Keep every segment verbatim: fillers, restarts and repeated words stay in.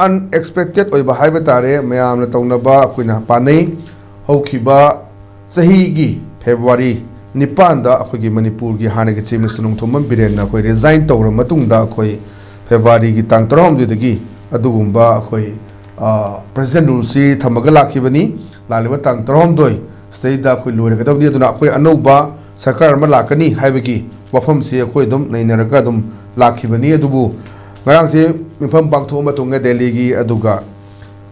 Unexpected ꯑꯣꯏꯕ ꯍꯥꯏꯕ ꯇꯥꯔꯦ, ꯃꯌꯥꯝꯅ ꯇꯧꯅꯕ ꯑꯩꯈꯣꯏꯅ ꯄꯥꯅꯩ꯫ ꯍꯧꯈꯤꯕ ꯆꯍꯤꯒꯤ ꯐꯦꯕ꯭ꯔꯨꯋꯥꯔꯤ ꯅꯤꯄꯥꯟꯗ ꯑꯩꯈꯣꯏꯒꯤ ꯃꯅꯤꯄꯨꯔꯒꯤ ꯍꯥꯟꯅꯒꯤ ꯆꯤꯐ ꯃꯤꯅꯤꯁꯇꯔ ꯅꯣꯡꯊꯣꯝꯕꯝ ꯕꯤꯔꯦꯟꯅ ꯑꯩꯈꯣꯏ ꯔꯤꯖꯥꯏꯟ ꯇꯧꯔ ꯃꯇꯨꯡꯗ, ꯑꯩꯈꯣꯏ ꯐꯦꯕ꯭ꯔꯨꯋꯥꯔꯤꯒꯤ ꯇꯥꯡ ꯇꯔꯥꯍꯨꯝꯗꯣꯏꯗꯒꯤ ꯑꯗꯨꯒꯨꯝꯕ ꯑꯩꯈꯣꯏ, ꯑ, ꯄ꯭ꯔꯦꯁꯤꯗꯦꯟ ꯔꯨꯜꯁꯤ ꯊꯝꯃꯒ ꯂꯥꯛꯈꯤꯕꯅꯤ꯫ ꯂꯥꯛꯂꯤꯕ ꯇꯥꯡ ꯇꯔꯥꯍꯨꯝꯗꯣꯏ ꯁꯤꯗꯩꯗ ꯑꯩꯈꯣꯏ ꯂꯣꯏꯔꯒꯗꯕꯅꯤ꯫ ꯑꯗꯨꯅ ꯑꯩꯈꯣꯏ ꯑꯅꯧꯕ ꯁꯔꯀꯥꯔ ꯑꯃ ꯂꯥꯛꯀꯅꯤ ꯍꯥꯏꯕꯒꯤ ꯋꯥꯐꯝꯁꯤ ꯑꯩꯈꯣꯏ ꯑꯗꯨꯝ ꯅꯩꯅꯔꯒ ꯑꯗꯨꯝ ꯂꯥꯛꯈꯤꯕꯅꯤ꯫ ꯑꯗꯨꯕꯨ ꯉꯔꯥꯡꯁꯦ ꯃꯤꯐꯝ ꯄꯥꯡꯊꯣꯛꯑ ꯃꯇꯨꯡꯗ ꯗꯦꯜꯂꯤꯒꯤ, ꯑꯗꯨꯒ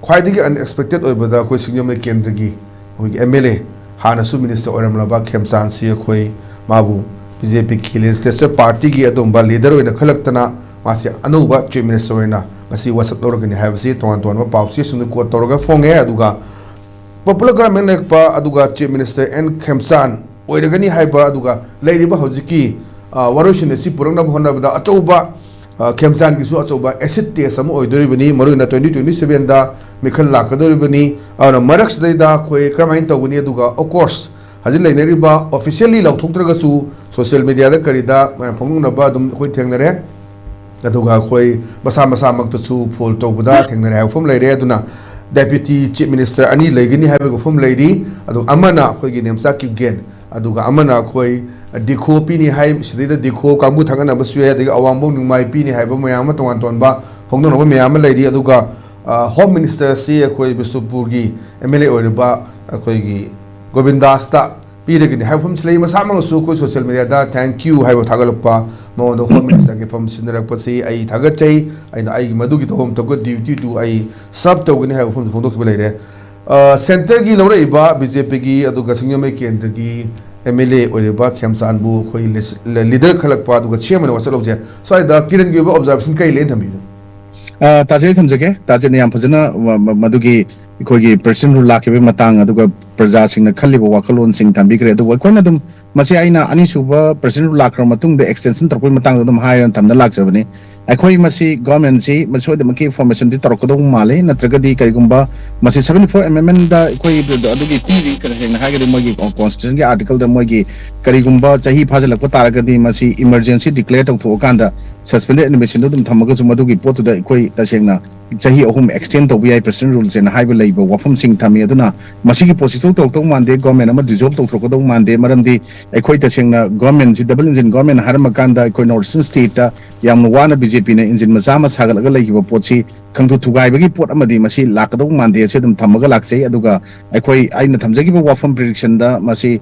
ꯈ꯭ꯋꯥꯏꯗꯒꯤ ꯑꯟꯑꯦꯛꯁꯄꯦꯛꯇꯦꯠ ꯑꯣꯏꯕꯗ ꯑꯩꯈꯣꯏ ꯁꯤꯡꯖꯃꯩ ꯀꯦꯟꯗ꯭ꯔꯒꯤ ꯑꯩꯈꯣꯏꯒꯤ ꯑꯦꯝ ꯑꯦꯜ ꯑꯦ, ꯍꯥꯟꯅꯁꯨ ꯃꯤꯅꯤꯁꯇꯔ ꯑꯣꯏꯔꯝꯂꯕ ꯈꯦꯝꯆꯥꯟꯁꯤ, ꯑꯩꯈꯣꯏ ꯃꯥꯕꯨ ꯕꯤ ꯖꯦ ꯄꯤꯒꯤ ꯂꯦꯖꯤꯁꯂꯦꯆꯔ ꯄꯥꯔꯇꯤꯒꯤ ꯑꯗꯨꯒꯨꯝꯕ ꯂꯤꯗꯔ ꯑꯣꯏꯅ ꯈꯜꯂꯛꯇꯅ ꯃꯥꯁꯤ ꯑꯅꯧꯕ ꯆꯤꯐ ꯃꯤꯅꯤꯁꯇꯔ ꯑꯣꯏꯅ ꯉꯁꯤ ꯋꯥꯁꯛ ꯂꯧꯔꯒꯅꯤ ꯍꯥꯏꯕꯁꯤ ꯇꯣꯉꯥꯟ ꯇꯣꯉꯥꯟꯕ ꯄꯥꯎꯆꯦꯁꯤꯡꯗ ꯀꯣꯠ ꯇꯧꯔꯒ ꯐꯣꯡꯉꯦ꯫ ꯑꯗꯨꯒ ꯄꯣꯄꯨꯂꯔ ꯒꯚꯔꯟꯃꯦꯟ ꯂꯩꯔꯛꯄ ꯑꯗꯨꯒ ꯆꯤꯐ ꯃꯤꯅꯤꯁꯇꯔ ꯑꯦꯟ ꯈꯦꯝꯆꯥꯟ ꯑꯣꯏꯔꯒꯅꯤ ꯍꯥꯏꯕ, ꯑꯗꯨꯒ ꯂꯩꯔꯤꯕ ꯍꯧꯖꯤꯛꯀꯤ, ꯑ, ꯋꯥꯔꯣꯏꯁꯤꯟ ꯑꯁꯤ ꯄꯨꯔꯛꯅꯕ ꯍꯣꯠꯅꯕꯗ ꯑꯆꯧꯕ, ꯑ, ꯈꯦꯝꯆꯥꯟꯒꯤꯁꯨ ꯑꯆꯧꯕ ꯑꯦꯁꯤꯗ ꯇꯦꯁ ꯑꯃ ꯑꯣꯏꯗꯣꯔꯤꯕꯅꯤ꯫ ꯃꯔꯨꯑꯣꯏꯅ ꯇ꯭ꯋꯦꯟꯇꯤ ꯇ꯭ꯋꯦꯟꯇꯤ ꯁꯚꯦꯟꯗ ꯃꯤꯈꯜ ꯂꯥꯛꯀꯗꯧꯔꯤꯕꯅꯤ꯫ ꯑꯗꯨꯅ ꯃꯔꯛꯁꯤꯗꯩꯗ ꯑꯩꯈꯣꯏ ꯀꯔꯝꯍꯥꯏꯅ ꯇꯧꯒꯅꯤ? ꯑꯗꯨꯒ, of course, ꯍꯧꯖꯤꯛ ꯂꯩꯅꯔꯤꯕ, ꯑꯣꯐꯤꯁꯤꯌꯦꯜꯂꯤ ꯂꯥꯎꯊꯣꯛꯇ꯭ꯔꯒꯁꯨ, ꯁꯣꯁꯤꯌꯦꯜ ꯃꯦꯗꯤꯌꯥꯗ ꯀꯔꯤꯗ ꯃꯌꯥꯝ ꯐꯣꯡꯗꯣꯛꯅꯕ ꯑꯗꯨꯝ ꯑꯩꯈꯣꯏ ꯊꯦꯡꯅꯔꯦ꯫ ꯑꯗꯨꯒ ꯑꯩꯈꯣꯏ ꯃꯁꯥ ꯃꯁꯥꯃꯛꯇꯁꯨ ꯐꯣꯜ ꯇꯧꯕꯗ ꯊꯦꯡꯅꯔꯦ ꯍꯥꯏꯕ ꯋꯥꯐꯝ ꯂꯩꯔꯦ꯫ ꯑꯗꯨꯅ ꯗꯦꯄ꯭ꯌꯨꯇꯤ ꯆꯤꯐ ꯃꯤꯅꯤꯁꯇꯔ ꯑꯅꯤ ꯂꯩꯒꯅꯤ ꯍꯥꯏꯕꯒꯤ ꯋꯥꯐꯝ ꯂꯩꯔꯤ꯫ ꯑꯗꯨ ꯑꯃꯅ ꯑꯩꯈꯣꯏꯒꯤ ꯅꯦꯝꯆꯥ ꯀꯤꯞꯒꯦꯟ, ꯑꯗꯨꯒ ꯑꯃꯅ ꯑꯩꯈꯣꯏ ꯗꯤꯈꯣ ꯄꯤꯅꯤ ꯍꯥꯏ, ꯁꯤꯗꯩꯗ ꯗꯤꯈꯣ ꯀꯥꯡꯕꯨ ꯊꯥꯡꯒꯠꯅꯕꯁꯨ ꯌꯥꯏ, ꯑꯗꯒꯤ ꯑꯋꯥꯡꯕꯧ ꯅꯤꯡꯃꯥꯏ ꯄꯤꯅꯤ ꯍꯥꯏꯕ ꯃꯌꯥꯝ ꯑꯃ, ꯇꯣꯉꯥꯟ ꯇꯣꯉꯥꯟꯕ ꯐꯣꯡꯗꯣꯛꯅꯕ ꯃꯌꯥꯝ ꯑꯃ ꯂꯩꯔꯤ꯫ ꯑꯗꯨꯒ, ꯑ, ꯍꯣꯝ ꯃꯤꯅꯤꯁꯇꯔꯁꯤ ꯑꯩꯈꯣꯏ ꯕꯤꯁꯅꯨꯄꯨꯔꯒꯤ ꯑꯦꯝ ꯑꯦꯜ ꯑꯦ ꯑꯣꯏꯔꯤꯕ ꯑꯩꯈꯣꯏꯒꯤ ꯒꯣꯕꯤꯟꯗꯥꯁꯇ ꯄꯤꯔꯒꯅꯤ ꯍꯥꯏꯕ ꯋꯥꯐꯝꯁꯤ ꯂꯩ꯫ ꯃꯁꯥꯃꯛꯅꯁꯨ ꯑꯩꯈꯣꯏ ꯁꯣꯁꯤꯌꯦꯜ ꯃꯦꯗꯤꯌꯥꯗ "ꯊꯦꯡꯀ꯭ꯌꯨ" ꯍꯥꯏꯕ ꯊꯥꯒꯠꯂꯛꯄ, ꯃꯉꯣꯟꯗ ꯍꯣꯝ ꯃꯤꯅꯤꯁꯇꯔꯒꯤ ꯐꯝ ꯁꯤꯟꯅꯔꯛꯄꯁꯤ ꯑꯩ ꯊꯥꯒꯠꯆꯩ꯫ ꯑꯩꯅ ꯑꯩꯒꯤ ꯃꯗꯨꯒꯤ ꯇꯧꯐꯝ ꯊꯣꯛꯄ ꯗ꯭ꯌꯨꯇꯤꯗꯨ ꯑꯩ ꯁꯔꯚ ꯇꯧꯒꯅꯤ ꯍꯥꯏꯕ ꯋꯥꯐꯝꯁꯨ ꯐꯣꯡꯗꯣꯛꯈꯤꯕ ꯂꯩꯔꯦ꯫ ꯑ, ꯁꯦꯟꯇꯔꯒꯤ ꯂꯧꯔꯛꯏꯕ ꯕꯤ ꯖꯦ ꯄꯤꯒꯤ ꯑꯗꯨꯒ ꯁꯤꯡꯖꯃꯩ ꯀꯦꯟꯗ꯭ꯔꯒꯤ ꯑꯦꯝ ꯑꯦꯜ ꯑꯦ ꯑꯣꯏꯔꯤꯕ ꯈꯦꯝꯆꯥꯟꯕꯨ ꯑꯩꯈꯣꯏ ꯂꯤꯁ-, ꯂꯤꯗꯔ ꯈꯜꯂꯛꯄ ꯑꯗꯨꯒ ꯁꯤ ꯑꯦꯝ ꯑꯣꯏꯅ ꯋꯥꯁꯛ ꯂꯧꯖꯩ꯫ ꯁ꯭ꯋꯥꯏꯗ ꯀꯤꯔꯟꯒꯤ ꯑꯣꯏꯕ ꯑꯣꯕꯖꯥꯔꯕꯦꯁꯟ ꯀꯔꯤ ꯂꯩꯅ ꯊꯝꯕꯤꯕꯅꯣ? ꯑ, ꯇꯥꯖꯩ, ꯊꯝꯖꯒꯦ꯫ ꯇꯥꯖꯩꯅ ꯌꯥꯝ ꯐꯖꯅ ꯃ-, ꯃ-, ꯃꯗꯨꯒꯤ ꯑꯩꯈꯣꯏꯒꯤ ꯄ꯭ꯔꯦꯁꯤꯗꯦꯟ ꯔꯨꯜ ꯂꯥꯛꯈꯤꯕꯒꯤ ꯃꯇꯥꯡ, ꯑꯗꯨꯒ ꯄ꯭ꯔꯖꯥꯁꯤꯡꯅ ꯈꯜꯂꯤꯕ ꯋꯥꯈꯜꯂꯣꯟꯁꯤꯡ ꯊꯝꯕꯤꯈ꯭ꯔꯦ꯫ ꯑꯗꯨꯕꯨ ꯑꯩꯈꯣꯏꯅ ꯑꯗꯨꯝ ꯃꯁꯤ ꯑꯩꯅ ꯑꯅꯤꯁꯨꯕ president ꯂꯥꯛꯈ꯭ꯔ ꯃꯇꯨꯡꯗ extension ꯇꯧꯔꯛꯄꯒꯤ ꯃꯇꯥꯡꯗ ꯑꯗꯨꯝ ꯍꯥꯏꯔꯒ ꯊꯝꯗ ꯂꯥꯛꯆꯕꯅꯤ꯫ ꯑꯩꯈꯣꯏ ꯃꯁꯤ government ꯁꯤ ꯃꯁꯣꯏꯗꯃꯛꯀꯤ formation ꯗꯤ ꯇꯧꯔꯛꯀꯗꯧꯕ ꯃꯥꯜꯂꯤ, ꯅꯠꯇ꯭ꯔꯒꯗꯤ ꯀꯔꯤꯒꯨꯝꯕ ꯃꯁꯤ seventy four amendment ꯗ ꯑꯩꯈꯣꯏ ꯑꯗꯨꯒꯤ ꯈꯨꯝꯗꯤ ꯀꯔꯤ ꯁꯦꯡꯅ ꯍꯥꯏꯔꯒꯗꯤ ꯃꯣꯏꯒꯤ constitution ꯒꯤ article ꯗ ꯃꯣꯏꯒꯤ ꯀꯔꯤꯒꯨꯝꯕ ꯆꯍꯤ ꯐꯥꯖꯤꯜꯂꯛꯄ ꯇꯥꯔꯒꯗꯤ ꯃꯁꯤ emergency declare ꯇꯧꯊꯣꯛꯑꯀꯥꯟꯗ suspended animation ꯗ ꯑꯗꯨꯝ ꯊꯝꯃꯒꯁꯨ ꯃꯗꯨꯒꯤ ꯄꯣꯠꯇꯨꯗ ꯑꯩꯈꯣꯏ ꯇꯁꯦꯡꯅ ꯆꯍꯤ ꯑꯍꯨꯝ extend ꯇꯧꯕ ꯌꯥꯏ president rule ꯁꯦꯅ ꯍꯥꯏꯕ ꯂꯩꯕ ꯋꯥꯐꯝꯁꯤꯡ ꯊꯝꯃꯤ꯫ ꯑꯗꯨꯅ ꯃꯁꯤꯒꯤ ꯄꯣꯠꯁꯤ ꯇꯧ ꯇꯧꯔꯛꯇꯧ ꯃꯥꯟꯗꯦ, government ꯑꯃ dissolve ꯇꯧꯊꯣꯛꯀꯗꯧ ꯃꯥꯟꯗꯦ꯫ ꯃꯔꯝꯗꯤ ꯑꯩꯈꯣꯏ ꯇꯁꯦꯡꯅ government ꯁꯤ double engine government ꯍꯥꯏꯔꯝꯃꯀꯥꯟꯗ ꯑꯩꯈꯣꯏ North Eastern state ꯇ ꯌꯥꯝꯅ ꯋꯥꯅ B J P ꯅ engine ꯃꯆꯥ ꯑꯃ ꯁꯥꯒꯠꯂꯒ ꯂꯩꯈꯤꯕ ꯄꯣꯠꯁꯤ ꯈꯪꯊꯨ ꯊꯨꯒꯥꯏꯕꯒꯤ ꯄꯣꯠ ꯑꯃꯗꯤ ꯃꯁꯤ ꯂꯥꯛꯀꯗꯧ ꯃꯥꯟꯗꯦ꯫ ꯑꯁꯤ ꯑꯗꯨꯝ ꯊꯝꯃꯒ ꯂꯥꯛꯆꯩ꯫ ꯑꯗꯨꯒ ꯑꯩꯈꯣꯏ, ꯑꯩꯅ ꯊꯝꯖꯈꯤꯕ ꯋꯥꯐꯝ prediction ꯗ ꯃꯁꯤ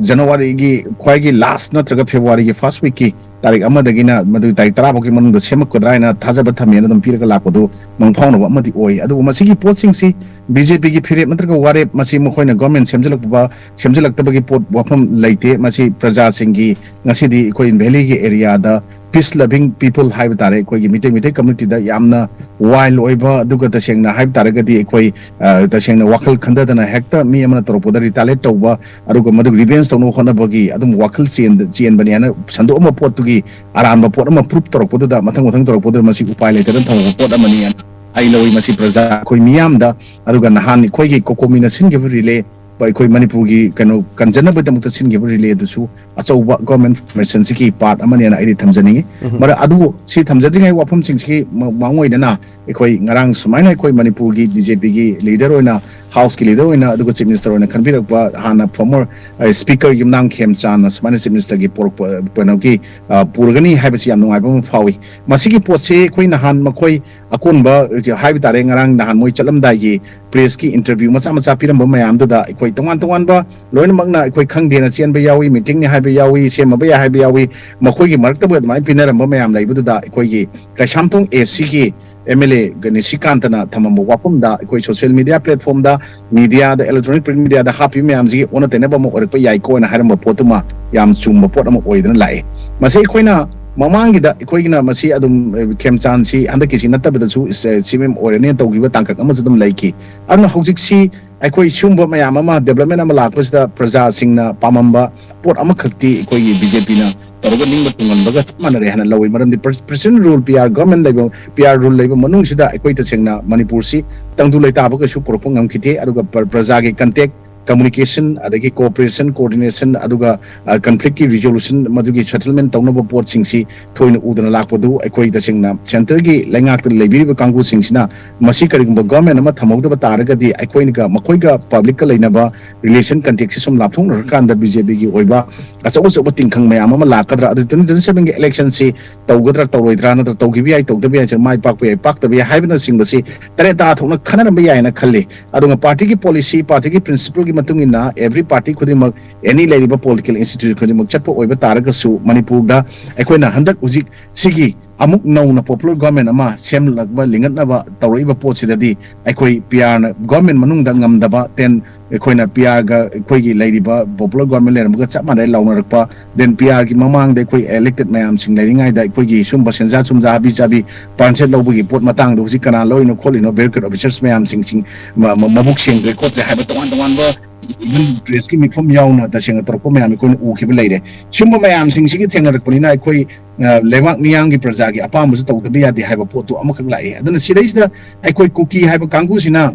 January ꯒꯤ ꯈ꯭ꯋꯥꯏꯒꯤ last ꯅꯠꯇ꯭ꯔꯒ February ꯒꯤ first week ꯀꯤ ꯇꯥꯔꯤꯛ ꯑꯃꯗꯒꯤꯅ ꯃꯗꯨ ꯇꯥꯔꯤꯛ ꯇꯔꯥ ꯐꯥꯎꯒꯤ ꯃꯅꯨꯡꯗ ꯁꯦꯝꯃꯛꯀꯗ꯭ꯔꯥ ꯍꯥꯏꯅ ꯊꯥꯖꯕ ꯊꯝꯃꯦꯅ ꯑꯗꯨꯝ ꯄꯤꯔꯒ ꯂꯥꯛꯄꯗꯨ ꯃꯪꯐꯥꯎꯅꯕ ꯑꯃꯗꯤ ꯑꯣꯏ꯫ ꯑꯗꯨꯕꯨ ꯃꯁꯤꯒꯤ ꯄꯣꯠꯁꯤꯡꯁꯤ B J P ꯒꯤ ꯐꯤꯔꯦꯞ ꯅꯠꯇ꯭ꯔꯒ ꯋꯥꯔꯦꯞ, ꯃꯁꯤ ꯃꯈꯣꯏꯅ government ꯁꯦꯝꯖꯤꯜꯂꯛꯄ, ꯁꯦꯝꯖꯤꯜꯂꯛꯇꯕꯒꯤ ꯄꯣꯠ ꯋꯥꯐꯝ ꯂꯩꯇꯦ꯫ ꯃꯁꯤ ꯄ꯭ꯔꯖꯥꯁꯤꯡꯒꯤ, ꯉꯁꯤꯗꯤ ꯑꯩꯈꯣꯏ valley ꯒꯤ area ꯗ peace loving people ꯍꯥꯏꯕ ꯇꯥꯔꯦ, ꯑꯩꯈꯣꯏꯒꯤ ꯃꯤꯇꯩ, ꯃꯤꯇꯩ community ꯗ ꯌꯥꯝꯅ wild ꯑꯣꯏꯕ, ꯑꯗꯨꯒ ꯇꯁꯦꯡꯅ ꯍꯥꯏꯕ ꯇꯥꯔꯒꯗꯤ ꯑꯩꯈꯣꯏ, ꯑ, ꯇꯁꯦꯡꯅ ꯋꯥꯈꯜ ꯈꯟꯊꯗꯅ ꯍꯦꯛꯇ ꯃꯤ ꯑꯃꯅ ꯇꯧꯔꯛꯄꯗ retaliate ꯇꯧꯕ, ꯑꯗꯨꯒ ꯃꯗꯨ revenge ꯇꯧꯅꯕ ꯍꯣꯠꯅꯕꯒꯤ ꯑꯗꯨꯝ ꯋꯥꯈꯜ ꯆꯦꯟ-, ꯆꯦꯟꯕꯅꯦ ꯍꯥꯏꯅ ꯁꯟꯗꯣꯛꯑꯝꯕ ꯄꯣꯠꯇꯨꯒꯤ ꯑꯔꯥꯟꯕ ꯄꯣꯠ ꯑꯃ prove ꯇꯧꯔꯛꯄꯗꯨꯗ, ꯃꯊꯪ ꯃꯊꯪ ꯇꯧꯔꯛꯄꯗꯨꯗ ꯃꯁꯤ ꯎꯄꯥꯏ ꯂꯩꯇꯗꯅ ꯊꯝꯃꯛꯄ ꯄꯣꯠ ꯑꯃꯅꯤ ꯍꯥꯏꯅ ꯑꯩ ꯂꯧꯏ꯫ ꯃꯁꯤ ꯄ꯭ꯔꯖꯥ ꯑꯩꯈꯣꯏ ꯃꯤꯌꯥꯝꯗ, ꯑꯗꯨꯒ ꯅꯍꯥꯟ ꯑꯩꯈꯣꯏꯒꯤ COCOMI ꯅ ꯁꯤꯟꯈꯤꯕ relay, ꯑꯩꯈꯣꯏ ꯃꯅꯤꯄꯨꯔꯒꯤ ꯀꯩꯅꯣ ꯀꯟꯖꯅꯕꯒꯤꯗꯃꯛꯇ ꯁꯤꯟꯈꯤꯕ relay ꯑꯗꯨꯁꯨ ꯑꯆꯧꯕ government formation ꯁꯤꯒꯤ part ꯑꯃꯅꯦꯅ ꯑꯩꯗꯤ ꯊꯝꯖꯅꯤꯡꯉꯤ꯫ ꯃꯔꯝ ꯑꯗꯨꯕꯨ ꯁꯤ ꯊꯝꯖꯗ꯭ꯔꯤꯉꯩ ꯋꯥꯐꯝꯁꯤꯡꯁꯤꯒꯤ ꯃ-, ꯃꯥꯡꯑꯣꯏꯅꯅ ꯑꯩꯈꯣꯏ ꯉꯔꯥꯡ ꯁꯨꯃꯥꯏꯅ ꯑꯩꯈꯣꯏ ꯃꯅꯤꯄꯨꯔꯒꯤ B J P ꯒꯤ leader ꯑꯣꯏꯅ, House ꯀꯤ leader ꯑꯣꯏꯅ, ꯑꯗꯨꯒ Chief Minister ꯑꯣꯏꯅ ꯈꯟꯕꯤꯔꯛꯄ ꯍꯥꯟꯅ former, ꯑ, Speaker ꯌꯨꯝꯅꯥꯝ ꯈꯦꯝꯆꯥꯟꯅ ꯁꯨꯃꯥꯏꯅ Chief Minister ꯒꯤ ꯄꯣꯔꯛꯄ, ꯀꯩꯅꯣꯒꯤ, ꯑ, ꯄꯨꯔꯒꯅꯤ ꯍꯥꯏꯕꯁꯤ ꯌꯥꯝ ꯅꯨꯡꯉꯥꯏꯕ ꯑꯃ ꯐꯥꯎꯏ꯫ ꯃꯁꯤꯒꯤ ꯄꯣꯠꯁꯤ ꯑꯩꯈꯣꯏ ꯅꯍꯥꯟ ꯃꯈꯣꯏ ꯑꯀꯣꯟꯕ ꯍꯥꯏꯕ ꯇꯥꯔꯦ, ꯉꯔꯥꯡ ꯅꯍꯥꯟ ꯃꯣꯏ ꯆꯠꯂꯝꯗꯥꯏꯒꯤ press ꯀꯤ interview ꯃꯆꯥ ꯃꯆꯥ ꯄꯤꯔꯝꯕ ꯃꯌꯥꯝꯗꯨꯗ ꯑꯩꯈꯣꯏ ꯇꯣꯉꯥꯟ ꯇꯣꯉꯥꯟꯕ ꯂꯣꯏꯅꯃꯛꯅ ꯑꯩꯈꯣꯏ ꯈꯪꯗꯦꯅ ꯆꯦꯟꯕ ꯌꯥꯎꯏ, meeting ꯅꯤ ꯍꯥꯏꯕ ꯌꯥꯎꯏ, ꯁꯦꯝꯃꯕ ꯌꯥꯏ ꯍꯥꯏꯕ ꯌꯥꯎꯏ, ꯃꯈꯣꯏꯒꯤ ꯃꯔꯛꯇꯕꯨ ꯑꯗꯨꯃꯥꯏꯅ ꯄꯤꯅꯔꯝꯕ ꯃꯌꯥꯝ ꯂꯩꯕꯗꯨꯗ ꯑꯩꯈꯣꯏꯒꯤ ꯀꯩꯁꯥꯝꯊꯣꯡ A C ꯒꯤ M L A ꯅꯤꯁꯤꯀꯥꯟꯇꯅ ꯊꯝꯃꯝꯕ ꯋꯥꯐꯝꯗ ꯑꯩꯈꯣꯏ social media platform ꯗ, media ꯗ, electronic print media ꯗ ꯍꯥꯞꯄꯤꯕ ꯃꯌꯥꯝꯁꯤꯒꯤ ꯑꯣꯟꯅ ꯇꯩꯅꯕ ꯑꯃ ꯑꯣꯏꯔꯛꯄ ꯌꯥꯏꯀꯣꯅ ꯍꯥꯏꯔꯝꯕ ꯄꯣꯠꯇꯨꯃ ꯌꯥꯝ ꯆꯨꯝꯕ ꯄꯣꯠ ꯑꯃ ꯑꯣꯏꯗꯅ ꯂꯥꯛꯑꯦ꯫ ꯃꯁꯤ ꯑꯩꯈꯣꯏꯅ ꯃꯃꯥꯡꯒꯤꯗ ꯑꯩꯈꯣꯏꯒꯤꯅ ꯃꯁꯤ ꯑꯗꯨꯝ, ꯑ, ꯈꯦꯝꯆꯥꯟꯁꯤ ꯍꯟꯗꯛꯀꯤꯁꯤ ꯅꯠꯇꯕꯗꯁꯨ ꯏꯁ-, ꯑ, ꯁꯤ ꯑꯦꯝ ꯑꯣꯏꯔꯅꯦꯅ ꯇꯧꯈꯤꯕ ꯇꯥꯡꯀꯛ ꯑꯃꯁꯨ ꯑꯗꯨꯝ ꯂꯩꯈꯤ꯫ ꯑꯗꯨꯅ ꯍꯧꯖꯤꯛꯁꯤ ꯑꯩꯈꯣꯏ ꯁꯤꯒꯨꯝꯕ ꯃꯌꯥꯝ ꯑꯃ, development ꯑꯃ ꯂꯥꯛꯄꯁꯤꯗ ꯄ꯭ꯔꯖꯥꯁꯤꯡꯅ ꯄꯥꯝꯃꯝꯕ ꯄꯣꯠ ꯑꯃꯈꯛꯇꯤ ꯑꯩꯈꯣꯏꯒꯤ ꯕꯤ ꯖꯦ ꯄꯤꯅ ꯇꯧꯔꯒ ꯅꯤꯡꯕ ꯊꯨꯡꯍꯟꯕꯒ ꯆꯞ ꯃꯥꯟꯅꯔꯦ ꯍꯥꯏꯅ ꯂꯧꯏ꯫ ꯃꯔꯝꯗꯤ ꯄ꯭ꯔ-, president rule, P R government ꯂꯩꯕ, P R rule ꯂꯩꯕ ꯃꯅꯨꯡꯁꯤꯗ ꯑꯩꯈꯣꯏ ꯇꯁꯦꯡꯅ ꯃꯅꯤꯄꯨꯔꯁꯤ ꯇꯪꯗꯨ ꯂꯩꯇꯥꯕ ꯀꯩꯁꯨ ꯄꯨꯔꯛꯄ ꯉꯝꯈꯤꯗꯦ꯫ ꯑꯗꯨꯒ ꯄ꯭ꯔ-, ꯄ꯭ꯔꯖꯥꯒꯤ contact, communication, ꯑꯗꯒꯤ cooperation, coordination, ꯑꯗꯨꯒ, ꯑ, conflict ꯀꯤ resolution, ꯃꯗꯨꯒꯤ settlement ꯇꯧꯅꯕ ꯄꯣꯠꯁꯤꯡꯁꯤ ꯊꯣꯏꯅ ꯎꯗꯅ ꯂꯥꯛꯄꯗꯨ ꯑꯩꯈꯣꯏ ꯇꯁꯦꯡꯅ centre ꯒꯤ ꯂꯩꯉꯥꯛꯇ ꯂꯩꯕꯤꯔꯤꯕ ꯀꯥꯡꯕꯨꯁꯤꯡꯁꯤꯅ ꯃꯁꯤ ꯀꯔꯤꯒꯨꯝꯕ government ꯑꯃ ꯊꯝꯍꯧꯗꯕ ꯇꯥꯔꯒꯗꯤ ꯑꯩꯈꯣꯏꯅꯒ ꯃꯈꯣꯏꯒ public ꯀ ꯂꯩꯅꯕ relation, contact ꯁꯤ ꯁꯨꯝ ꯂꯥꯞꯊꯣꯛꯅꯔꯀꯥꯟꯗ ꯕꯤ ꯖꯦ ꯄꯤꯒꯤ ꯑꯣꯏꯕ ꯑꯆꯧ ꯑꯆꯧꯕ ꯇꯤꯡꯈꯪ ꯃꯌꯥꯝ ꯑꯃ ꯂꯥꯛꯀꯗ꯭ꯔꯥ, ꯑꯗꯨ twenty twenty seven ꯒꯤ election ꯁꯤ ꯇꯧꯒꯗ꯭ꯔꯥ ꯇꯧꯔꯣꯏꯗ꯭ꯔꯥ, ꯅꯠꯇ꯭ꯔꯒ ꯇꯧꯈꯤꯕ ꯌꯥꯏ ꯇꯧꯗꯕ ꯌꯥꯏ, ꯃꯥꯏ ꯄꯥꯛꯄ ꯌꯥꯏ ꯄꯥꯛꯇꯕ ꯌꯥꯏ ꯍꯥꯏꯕꯅꯆꯤꯡꯕꯁꯤ ꯇꯔꯦꯠ ꯇꯔꯥ ꯊꯣꯛꯅ ꯈꯟꯅꯔꯝꯕ ꯌꯥꯏꯅ ꯈꯜꯂꯤ꯫ ꯑꯗꯨꯒ party ꯒꯤ policy, party ꯒꯤ principle ꯒꯤ ꯃꯇꯨꯡ ꯏꯟꯅ every party ꯈꯨꯗꯤꯡꯃꯛ, any ꯂꯩꯔꯤꯕ political institution ꯈꯨꯗꯤꯡꯃꯛ ꯆꯠꯄ ꯑꯣꯏꯕ ꯇꯥꯔꯒꯁꯨ, ꯃꯅꯤꯄꯨꯔꯗ ꯑꯩꯈꯣꯏꯅ ꯍꯟꯗꯛ ꯍꯧꯖꯤꯛ ꯁꯤꯒꯤ ꯑꯃꯨꯛ ꯅꯧꯅ popular government ꯑꯃ ꯁꯦꯝꯂꯛꯄ, ꯂꯤꯡꯈꯠꯅꯕ ꯇꯧꯔꯛꯏꯕ ꯄꯣꯠꯁꯤꯗꯗꯤ ꯑꯩꯈꯣꯏ P R ꯅ government ꯃꯅꯨꯡꯗ ꯉꯝꯗꯕ, then ꯑꯩꯈꯣꯏꯅ P R ꯒ ꯑꯩꯈꯣꯏꯒꯤ ꯂꯩꯔꯤꯕ popular government ꯂꯩꯔꯝꯕꯒ ꯆꯞ ꯃꯥꯟꯅꯔꯦ ꯂꯥꯎꯅꯔꯛꯄ, then P R ꯒꯤ ꯃꯃꯥꯡꯗ ꯑꯩꯈꯣꯏ elected ꯃꯌꯥꯝꯁꯤꯡ ꯂꯩꯔꯤꯉꯩꯗ ꯑꯩꯈꯣꯏꯒꯤ ꯁꯨꯝꯕ ꯁꯦꯟꯖꯥ ꯊꯨꯝꯖꯥ, ꯍꯥꯕꯤ ꯆꯥꯕꯤ, percentage ꯂꯧꯕꯒꯤ ꯄꯣꯠ ꯃꯇꯥꯡꯗꯣ ꯍꯧꯖꯤꯛ ꯀꯅꯥ ꯂꯧꯔꯤꯅꯣ ꯈꯣꯠꯂꯤꯅꯣ, bureaucrat officers ꯃꯌꯥꯝꯁꯤꯡ, ꯁꯤꯡ ꯃ-, ꯃ-, ꯃꯕꯨꯛ ꯁꯦꯡꯗ꯭ꯔꯦ ꯈꯣꯠꯇ꯭ꯔꯦ ꯍꯥꯏꯕ ꯇꯣꯉꯥꯟ ꯇꯣꯉꯥꯟꯕ, even press ꯀꯤ ꯃꯤꯐꯝ ꯌꯥꯎꯅ ꯇꯁꯦꯡꯅ ꯇꯧꯔꯛꯄ ꯃꯌꯥꯝ ꯑꯩꯈꯣꯏꯅ ꯎꯈꯤꯕ ꯂꯩꯔꯦ꯫ ꯁꯨꯝꯕ ꯃꯌꯥꯝꯁꯤꯡꯁꯤꯒꯤ ꯊꯦꯡꯅꯔꯛꯄꯅꯤꯅ ꯑꯩꯈꯣꯏ, ꯑ, ꯂꯩꯕꯥꯛ ꯃꯤꯌꯥꯝꯒꯤ ꯄ꯭ꯔꯖꯥꯒꯤ ꯑꯄꯥꯝꯕꯁꯨ ꯇꯧꯗꯕ ꯌꯥꯗꯦ ꯍꯥꯏꯕ ꯄꯣꯠꯇꯨ ꯑꯃꯈꯛ ꯂꯥꯛꯏ꯫ ꯑꯗꯨꯅ ꯁꯤꯗꯩꯁꯤꯗ ꯑꯩꯈꯣꯏ ꯀꯨꯀꯤ ꯍꯥꯏꯕ ꯀꯥꯡꯕꯨꯁꯤꯅ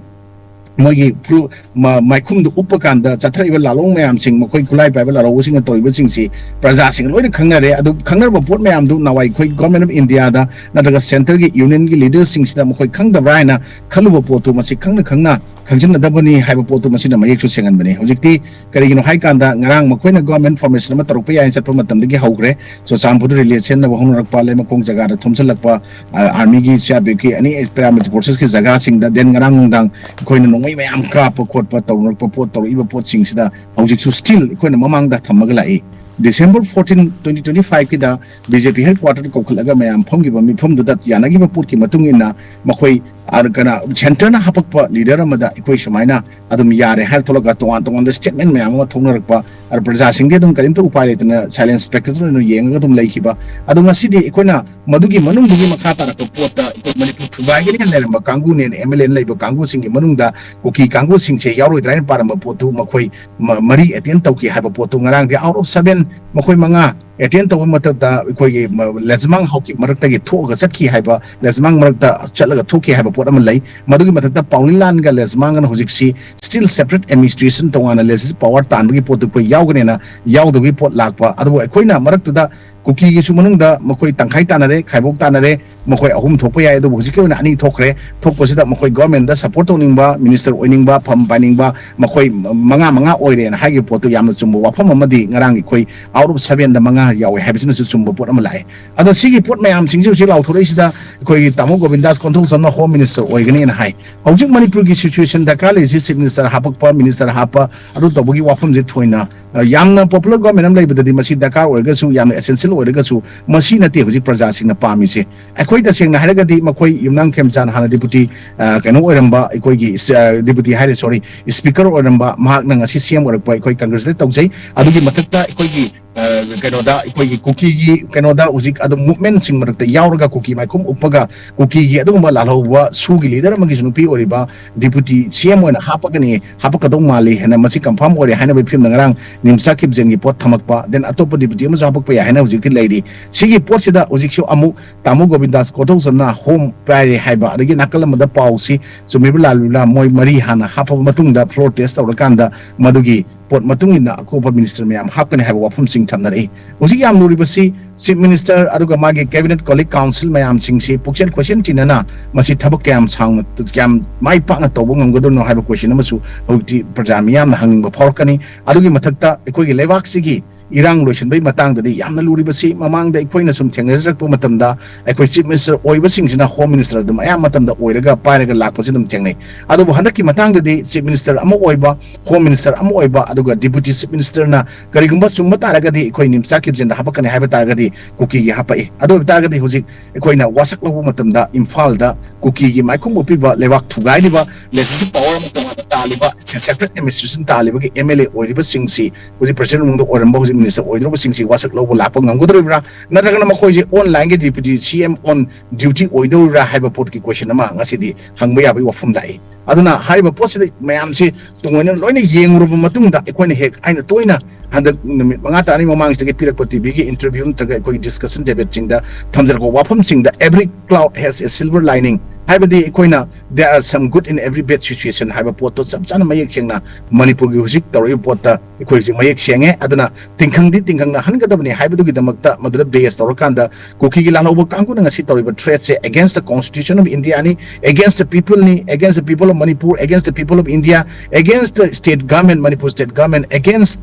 ꯃꯣꯏꯒꯤ ꯐꯨꯔꯨ-, ꯃ-, ꯃꯥꯏꯈꯨꯝꯗꯨ ꯎꯞꯄ ꯀꯥꯟꯗ ꯆꯠꯊꯔꯛꯏꯕ ꯂꯥꯂꯣꯡ ꯃꯌꯥꯝꯁꯤꯡ, ꯃꯈꯣꯏ ꯈꯨꯠꯂꯥꯏ ꯄꯥꯏꯕ ꯂꯥꯂꯣꯡꯕꯁꯤꯡꯅ ꯇꯧꯔꯤꯕꯁꯤꯡꯁꯤ ꯄ꯭ꯔꯖꯥꯁꯤꯡꯅ ꯂꯣꯏꯅ ꯈꯪꯅꯔꯦ꯫ ꯑꯗꯨ ꯈꯪꯅꯔꯕ ꯄꯣꯠ ꯃꯌꯥꯝꯗꯨ ꯅꯍꯥꯟꯋꯥꯏ ꯑꯩꯈꯣꯏ Government of India ꯗ ꯅꯠꯇ꯭ꯔꯒ centre ꯒꯤ union ꯒꯤ leader ꯁꯤꯡꯁꯤꯗ ꯃꯈꯣꯏ ꯈꯪꯗꯕ꯭ꯔꯥ ꯍꯥꯏꯅ ꯈꯜꯂꯨꯕ ꯄꯣꯠꯇꯨ ꯃꯁꯤ ꯈꯪꯅ ꯈꯪꯅ ꯈꯪꯖꯤꯟꯅꯗꯕꯅꯤ ꯍꯥꯏꯕ ꯄꯣꯠꯇꯨ ꯃꯁꯤꯅ ꯃꯌꯦꯛꯁꯨ ꯁꯦꯡꯍꯟꯕꯅꯤ꯫ ꯍꯧꯖꯤꯛꯇꯤ ꯀꯔꯤꯒꯤꯅꯣ ꯍꯥꯏ ꯀꯥꯟꯗ ꯉꯔꯥꯡ ꯃꯈꯣꯏꯅ government formation ꯑꯃ ꯇꯧꯔꯛꯄ ꯌꯥꯏꯅ ꯆꯠꯄ ꯃꯇꯝꯗꯒꯤ ꯍꯧꯈ꯭ꯔꯦ꯫ ꯆꯨꯔꯆꯥꯟꯄꯨꯔꯗ rally ꯁꯦꯝꯅꯕ ꯍꯣꯠꯅꯔꯛꯄ, ꯂꯩꯃꯈꯣꯡ ꯖꯒꯥꯗ ꯊꯣꯝꯖꯤꯜꯂꯛꯄ, ꯑ, army ꯒꯤ, C R P F ꯀꯤ, any paramilitary forces ꯀꯤ ꯖꯒꯥꯁꯤꯡꯗ, then ꯉꯔꯥꯡ ꯅꯨꯡꯗꯥꯡ ꯑꯩꯈꯣꯏꯅ ꯅꯣꯡꯃꯩ ꯃꯌꯥꯝ ꯀꯥꯞꯄ ꯈꯣꯠꯄ ꯇꯧꯅꯔꯛꯄ ꯄꯣꯠ, ꯇꯧꯔꯛꯏꯕ ꯄꯣꯠꯁꯤꯡꯁꯤꯗ ꯍꯧꯖꯤꯛꯁꯨ still ꯑꯩꯈꯣꯏꯅ ꯃꯃꯥꯡꯗ ꯊꯝꯃꯒ ꯂꯥꯛꯏ꯫ December fourteen, twenty twenty five ꯀꯤꯗ B J P headquarter ꯀꯧꯈꯠꯂꯒ ꯃꯌꯥꯝ ꯐꯝꯈꯤꯕ ꯃꯤꯐꯝꯗꯨꯗ ꯌꯥꯅꯈꯤꯕ ꯄꯣꯠꯀꯤ ꯃꯇꯨꯡ ꯏꯟꯅ ꯃꯈꯣꯏ, ꯑ, ꯀꯅꯥ, centre ꯅ ꯍꯥꯄꯛꯄ leader ꯑꯃꯗ ꯑꯩꯈꯣꯏ ꯁꯨꯃꯥꯏꯅ ꯑꯗꯨꯝ ꯌꯥꯔꯦ ꯍꯥꯏꯔ ꯊꯣꯛꯂꯒ ꯇꯣꯉꯥꯟ ꯇꯣꯉꯥꯟꯕ statement ꯃꯌꯥꯝ ꯑꯃ ꯊꯣꯛꯅꯔꯛꯄ, ꯑꯗ ꯄ꯭ꯔꯖꯥꯁꯤꯡꯗꯤ ꯑꯗꯨꯝ ꯀꯔꯤꯝꯇ ꯎꯄꯥꯏ ꯂꯩꯇꯅ silent spectator ꯑꯣꯏꯅ ꯌꯦꯡꯉꯒ ꯑꯗꯨꯝ ꯂꯩꯈꯤꯕ꯫ ꯑꯗꯣ ꯉꯁꯤꯗꯤ ꯑꯩꯈꯣꯏꯅ ꯃꯗꯨꯒꯤ ꯃꯅꯨꯡꯗꯨꯒꯤ ꯃꯈꯥ ꯇꯥꯔꯛꯄ ꯄꯣꯠꯇ ꯑꯩꯈꯣꯏ ꯃꯅꯤꯄꯨꯔ ꯊꯨꯒꯥꯏꯒꯅꯤ ꯍꯥꯏꯅ ꯂꯩꯔꯝꯕ ꯀꯥꯡꯕꯨꯅꯦꯅ M L A ꯂꯩꯕ ꯀꯥꯡꯕꯨꯁꯤꯡꯒꯤ ꯃꯅꯨꯡꯗ ꯀꯨꯀꯤ ꯀꯥꯡꯕꯨꯁꯤꯡꯁꯦ ꯌꯥꯎꯔꯣꯏꯗ꯭ꯔꯥ ꯍꯥꯏꯅ ꯄꯥꯔꯝꯕ ꯄꯣꯠꯇꯨ ꯃꯈꯣꯏ ꯃ-, ꯃꯔꯤ attend ꯇꯧꯈꯤ ꯍꯥꯏꯕ ꯄꯣꯠꯇꯨ ꯉꯔꯥꯡꯗꯤ out of seven ꯃꯈꯣꯏ ꯃꯉꯥ attend ꯇꯧꯕ ꯃꯇꯝꯗ ꯑꯩꯈꯣꯏꯒꯤ ꯃ-, ꯂꯩꯖꯃꯥꯡ ꯍꯧꯈꯤ ꯃꯔꯛꯇꯒꯤ ꯊꯣꯛꯑꯒ ꯆꯠꯈꯤ ꯍꯥꯏꯕ, ꯂꯩꯖꯃꯥꯡ ꯃꯔꯛꯇ ꯆꯠꯂꯒ ꯊꯣꯛꯈꯤ ꯍꯥꯏꯕ ꯄꯣꯠ ꯑꯃ ꯂꯩ꯫ ꯃꯗꯨꯒꯤ ꯃꯊꯛꯇ ꯄꯥꯎꯂꯤꯂꯥꯟꯒ ꯂꯩꯖꯃꯥꯡꯒꯅ ꯍꯧꯖꯤꯛꯁꯤ still separate administration, ꯇꯣꯉꯥꯟꯅ legislative power ꯇꯥꯟꯕꯒꯤ ꯄꯣꯠꯇꯨ ꯑꯩꯈꯣꯏ ꯌꯥꯎꯒꯅꯦꯅ ꯌꯥꯎꯗꯕꯒꯤ ꯄꯣꯠ ꯂꯥꯛꯄ꯫ ꯑꯗꯨꯕꯨ ꯑꯩꯈꯣꯏꯅ ꯃꯔꯛꯇꯨꯗ ꯀꯨꯀꯤꯒꯤꯁꯨ ꯃꯅꯨꯡꯗ ꯃꯈꯣꯏ ꯇꯪꯈꯥꯏ ꯇꯥꯅꯔꯦ, ꯈꯥꯏꯕꯣꯛ ꯇꯥꯅꯔꯦ, ꯃꯈꯣꯏ ꯑꯍꯨꯝ ꯊꯣꯛꯄ ꯌꯥꯏ꯫ ꯑꯗꯨꯕꯨ ꯍꯧꯖꯤꯛꯀꯤ ꯑꯣꯏꯅ ꯑꯅꯤ ꯊꯣꯛꯈ꯭ꯔꯦ꯫ ꯊꯣꯛꯄꯁꯤꯗ ꯃꯈꯣꯏ government ꯗ support ꯇꯧꯅꯤꯡꯕ, minister ꯑꯣꯏꯅꯤꯡꯕ, ꯐꯝ ꯄꯥꯏꯅꯤꯡꯕ, ꯃꯈꯣꯏ ꯃꯉꯥ ꯃꯉꯥ ꯑꯣꯏꯔꯦꯅ ꯍꯥꯏꯈꯤꯕ ꯄꯣꯠꯇꯨ ꯌꯥꯝꯅ ꯆꯨꯝꯕ ꯋꯥꯐꯝ ꯑꯃꯗꯤ ꯉꯔꯥꯡ ꯑꯩꯈꯣꯏ out of seven ꯗ ꯃꯉꯥ ꯌꯥꯎꯋꯦ ꯍꯥꯏꯕꯁꯤꯅꯁꯨ ꯆꯨꯝꯕ ꯄꯣꯠ ꯑꯃ ꯂꯥꯛꯑꯦ꯫ ꯑꯗꯣ ꯁꯤꯒꯤ ꯄꯣꯠ ꯃꯌꯥꯝꯁꯤꯡꯁꯤ ꯍꯧꯖꯤꯛ ꯂꯥꯎꯊꯣꯔꯛꯏꯁꯤꯗ ꯑꯩꯈꯣꯏꯒꯤ ꯇꯥꯃꯣ ꯒꯣꯕꯤꯟꯗꯥꯁ ꯀꯣꯟꯊꯧꯖꯝꯅ home minister ꯑꯣꯏꯒꯅꯤꯅ ꯍꯥꯏ꯫ ꯍꯧꯖꯤꯛ ꯃꯅꯤꯄꯨꯔꯒꯤ situation ꯗꯔꯀꯥꯔ ꯂꯩꯔꯤꯁꯤ chief minister ꯍꯥꯄꯛꯄ, minister ꯍꯥꯞꯄ, ꯑꯗꯨ ꯇꯧꯕꯒꯤ ꯋꯥꯐꯝꯁꯦ ꯊꯣꯏꯅ, ꯑ, ꯌꯥꯝꯅ popular government ꯑꯃ ꯂꯩꯕꯗꯗꯤ ꯃꯁꯤ ꯗꯔꯀꯥꯔ ꯑꯣꯏꯔꯒꯁꯨ, ꯌꯥꯝꯅ essential ꯑꯣꯏꯔꯒꯁꯨ, ꯃꯁꯤ ꯅꯠꯇꯦ ꯍꯧꯖꯤꯛ ꯄ꯭ꯔꯖꯥꯁꯤꯡꯅ ꯄꯥꯝꯃꯤꯁꯦ꯫ ꯑꯩꯈꯣꯏ ꯇꯁꯦꯡꯅ ꯍꯥꯏꯔꯒꯗꯤ ꯃꯈꯣꯏ ꯌꯨꯝꯅꯥꯝ ꯈꯦꯝꯆꯥꯟ ꯍꯥꯟꯅ deputy, ꯑ, ꯀꯩꯅꯣ ꯑꯣꯏꯔꯝꯕ, ꯑꯩꯈꯣꯏꯒꯤ, ꯑ, deputy ꯍꯥꯏꯔꯦ, sorry, speaker ꯑꯣꯏꯔꯝꯕ, ꯃꯍꯥꯛꯅ ꯉꯁꯤ C M ꯑꯣꯏꯔꯛꯄ ꯑꯩꯈꯣꯏ congratulate ꯇꯧꯖꯩ꯫ ꯑꯗꯨꯒꯤ ꯃꯊꯛꯇ ꯑꯩꯈꯣꯏꯒꯤ, ꯑ, ꯀꯩꯅꯣꯗ, ꯑꯩꯈꯣꯏꯒꯤ ꯀꯨꯀꯤꯒꯤ ꯀꯩꯅꯣꯗ ꯍꯧꯖꯤꯛ ꯑꯗꯨꯝ movementꯁꯤꯡ ꯃꯔꯛꯇ ꯌꯥꯎꯔꯒ ꯀꯨꯀꯤ ꯃꯥꯏꯈꯨꯝ ꯎꯞꯄꯒ ꯀꯨꯀꯤꯒꯤ ꯑꯗꯨꯒꯨꯝꯕ ꯂꯥꯜꯍꯧꯕ ꯁꯨꯒꯤ leader ꯑꯃꯒꯤꯁꯨ ꯅꯨꯄꯤ ꯑꯣꯏꯔꯤꯕ deputy C M ꯑꯣꯏꯅ ꯍꯥꯞꯄꯛꯀꯅꯤ, ꯍꯥꯞꯄꯛꯀꯗꯧ ꯃꯥꯜꯂꯤ ꯍꯥꯏꯅ ꯃꯁꯤ confirm ꯑꯣꯏꯔꯦ ꯍꯥꯏꯅꯕꯒꯤ ꯐꯤꯕꯝꯗ ꯉꯔꯥꯡ ꯅꯤꯝꯆꯥ ꯀꯤꯞꯖꯦꯟꯒꯤ ꯄꯣꯠ ꯊꯝꯃꯛꯄ, then ꯑꯇꯣꯞꯄ deputy ꯑꯃꯁꯨ ꯍꯥꯞꯄꯛꯄ ꯌꯥꯏ ꯍꯥꯏꯅ ꯍꯧꯖꯤꯛꯇꯤ ꯂꯩꯔꯤ꯫ ꯁꯤꯒꯤ ꯄꯣꯠꯁꯤꯗ ꯍꯧꯖꯤꯛꯁꯨ ꯑꯃꯨꯛ ꯇꯥꯃꯣ ꯒꯣꯕꯤꯟꯗꯥꯁ ꯀꯣꯊꯧꯖꯝꯅ home ꯄꯥꯏꯔꯦ ꯍꯥꯏꯕ, ꯑꯗꯒꯤ ꯅꯥꯀꯜ ꯑꯃꯗ ꯄꯥꯎꯁꯤ ꯆꯨꯝꯃꯤꯕ꯭ꯔꯥ ꯂꯥꯜꯂꯤꯕ꯭ꯔꯥ, ꯃꯣꯏ ꯃꯔꯤ ꯍꯥꯟꯅ ꯍꯥꯞꯄꯕ ꯃꯇꯨꯡꯗ floor test ꯇꯧꯔꯀꯥꯟꯗ ꯃꯗꯨꯒꯤ ꯄꯣꯠ ꯃꯇꯨꯡ ꯏꯟꯅ ꯑꯀꯣꯞꯄ minister ꯃꯌꯥꯝ ꯍꯥꯞꯀꯅꯤ ꯍꯥꯏꯕ ꯋꯥꯐꯝꯁꯤꯡ ꯊꯝꯅꯔꯛꯏ꯫ ꯍꯧꯖꯤꯛ ꯌꯥꯝ ꯂꯨꯔꯤꯕꯁꯤ chief minister ꯑꯗꯨꯒ ꯃꯥꯒꯤ cabinet colleague council ꯃꯌꯥꯝꯁꯤꯡꯁꯤ ꯄꯨꯛꯆꯦꯜ ꯈꯣꯏꯆꯦꯜ ꯆꯤꯟꯅꯅ ꯃꯁꯤ ꯊꯕꯛ ꯀꯌꯥꯝ ꯁꯥꯡꯅ, ꯀꯌꯥꯝ ꯃꯥꯏ ꯄꯥꯛꯅ ꯇꯧꯕ ꯉꯝꯒꯗꯣꯏꯅꯣ ꯍꯥꯏꯕ question ꯑꯃꯁꯨ ꯍꯧꯖꯤꯛꯇꯤ ꯄ꯭ꯔꯖꯥ ꯃꯤꯌꯥꯝꯅ ꯍꯪꯅꯤꯡꯕ ꯐꯥꯎꯔꯛꯀꯅꯤ꯫ ꯑꯗꯨꯒꯤ ꯃꯊꯛꯇ ꯑꯩꯈꯣꯏꯒꯤ ꯂꯩꯕꯥꯛꯁꯤꯒꯤ ꯏꯔꯥꯡ ꯂꯣꯏꯁꯤꯟꯕꯒꯤ ꯃꯇꯥꯡꯗꯗꯤ ꯌꯥꯝꯅ ꯂꯨꯔꯤꯕꯁꯤ ꯃꯃꯥꯡꯗ ꯑꯩꯈꯣꯏꯅ ꯁꯨꯝ ꯊꯦꯡꯅꯖꯔꯛꯄ ꯃꯇꯝꯗ ꯑꯩꯈꯣꯏ chief minister ꯑꯣꯏꯕꯁꯤꯡꯁꯤꯅ home minister ꯑꯗꯨꯝ ꯑꯌꯥꯝꯕ ꯃꯇꯝꯗ ꯑꯣꯏꯔꯒ ꯄꯥꯏꯔꯒ ꯂꯥꯛꯄꯁꯤ ꯑꯗꯨꯝ ꯊꯦꯡꯅꯩ꯫ ꯑꯗꯨꯕꯨ ꯍꯟꯗꯛꯀꯤ ꯃꯇꯥꯡꯗꯗꯤ chief minister ꯑꯃ ꯑꯣꯏꯕ, home minister ꯑꯃ ꯑꯣꯏꯕ, ꯑꯗꯨꯒ ꯗꯤꯄꯨꯇꯤ ꯆꯤꯐ ꯃꯤꯅꯤꯁꯇꯔꯅ ꯀꯔꯤꯒꯨꯝꯕ ꯆꯨꯝꯕ ꯇꯥꯔꯒꯗꯤ ꯑꯩꯈꯣꯏ ꯅꯤꯝꯆꯥ ꯀꯤꯞꯖꯦꯟꯗ ꯍꯥꯄꯛꯀꯅꯤ ꯍꯥꯏꯕ ꯇꯥꯔꯒꯗꯤ ꯀꯨꯀꯤꯒꯤ ꯍꯥꯄꯛꯏ꯫ ꯑꯗꯨ ꯑꯣꯏꯕ ꯇꯥꯔꯒꯗꯤ ꯍꯧꯖꯤꯛ ꯑꯩꯈꯣꯏꯅ ꯋꯥꯁꯛ ꯂꯧꯕ ꯃꯇꯝꯗ ꯏꯝꯐꯥꯜꯗ ꯀꯨꯀꯤꯒꯤ ꯃꯥꯏꯈꯨꯝ ꯑꯣꯛꯄꯤꯕ, ꯂꯩꯕꯥꯛ ꯊꯨꯒꯥꯏꯔꯤꯕ, ꯂꯦꯖꯤꯁꯂꯦꯇꯤꯚ ꯄꯥꯋꯔ ꯑꯃ ꯇꯣꯉꯥꯟꯅ ꯇꯥꯜꯂꯤꯕ, ꯁꯦꯄꯔꯦꯠ ꯑꯦꯗꯃꯤꯅꯤꯁꯇ꯭ꯔꯦꯁꯟ ꯇꯥꯜꯂꯤꯕꯒꯤ ꯑꯦꯝ ꯑꯦꯜ ꯑꯦ ꯑꯣꯏꯔꯤꯕꯁꯤꯡꯁꯤ, ꯍꯧꯖꯤꯛ ꯄ꯭ꯔꯁꯤꯗꯦꯟꯠ ꯃꯑꯣꯡꯗ ꯑꯣꯏꯔꯝꯕ ꯍꯧꯖꯤꯛ ꯃꯤꯅꯤꯁꯇꯔ ꯑꯣꯏꯗꯧꯔꯕꯁꯤꯡꯁꯤ ꯋꯥꯁꯛ ꯂꯧꯕ ꯂꯥꯛꯄ ꯉꯝꯒꯗꯧꯔꯤꯕ꯭ꯔꯥ? ꯅꯠꯇ꯭ꯔꯒꯅ ꯃꯈꯣꯏꯁꯦ ꯑꯣꯟꯂꯥꯏꯟꯒꯤ ꯗꯤꯄꯨꯇꯤ ꯁꯤ ꯑꯦꯝ ꯑꯣꯟ ꯗ꯭ꯌꯨꯇꯤ ꯑꯣꯏꯗꯧꯔꯤꯕ꯭ꯔꯥ ꯍꯥꯏꯕ ꯄꯣꯠꯀꯤ ꯀꯣꯏꯁꯟ ꯑꯃ ꯉꯁꯤꯗꯤ ꯍꯪꯕ ꯌꯥꯕꯒꯤ ꯋꯥꯐꯝ ꯂꯥꯛꯏ꯫ ꯑꯗꯨꯅ ꯍꯥꯏꯔꯤꯕ ꯄꯣꯠꯁꯤꯗ ꯃꯌꯥꯝꯁꯤ ꯇꯨꯡꯑꯣꯏꯅ ꯂꯣꯏꯅ ꯌꯦꯡꯂꯨꯔꯕ ꯃꯇꯨꯡꯗ ꯑꯩꯈꯣꯏꯅ ꯍꯦꯛ ꯑꯩꯅ ꯇꯣꯏꯅ ꯍꯟꯗꯛ ꯅꯨꯃꯤꯠ ꯃꯉꯥ ꯇꯔꯥꯅꯤ ꯃꯃꯥꯡꯁꯤꯗꯒꯤ ꯄꯤꯔꯛꯄ ꯇꯤꯚꯤꯒꯤ ꯏꯟꯇꯔꯚ꯭ꯌꯨ ꯅꯠꯇ꯭ꯔꯒ ꯑꯩꯈꯣꯏꯒꯤ discussion ꯗꯦꯕꯦꯠꯁꯤꯡꯗ ꯊꯝꯖꯔꯛꯄ ꯋꯥꯐꯝꯁꯤꯡꯗ, every cloud has a silver lining, ꯍꯥꯏꯕꯗꯤ ꯑꯩꯈꯣꯏꯅ there are some good in every bad situation ꯍꯥꯏꯕ ꯄꯣꯠꯇꯣ ꯆꯞ ꯆꯥꯅ ꯃꯌꯦꯛ ꯁꯦꯡꯅ ꯃꯅꯤꯄꯨꯔꯒꯤ ꯍꯧꯖꯤꯛ ꯇꯧꯔꯛꯏꯕ ꯄꯣꯠꯇ ꯑꯩꯈꯣꯏ ꯍꯧꯖꯤꯛ ꯃꯌꯦꯛ ꯁꯦꯡꯉꯦ꯫ ꯑꯗꯨꯅ ꯇꯤꯡꯈꯪꯗꯤ ꯇꯤꯡꯈꯪꯅ ꯍꯟꯒꯗꯕꯅꯤ ꯍꯥꯏꯕꯗꯨꯒꯤꯗꯃꯛꯇ ꯃꯗꯨꯗ ꯕꯦꯁ ꯇꯧꯔꯀꯥꯟꯗ ꯀꯨꯀꯤꯒꯤ ꯂꯥꯜꯍꯧꯕ ꯀꯥꯡꯕꯨꯅ ꯉꯁꯤ ꯇꯧꯔꯤꯕ ꯊ꯭ꯔꯦꯠꯁꯦ against the constitution of India ꯅꯤ, against the people ꯅꯤ, against the people of Manipur, against the people of India, against the state government, Manipur state government, against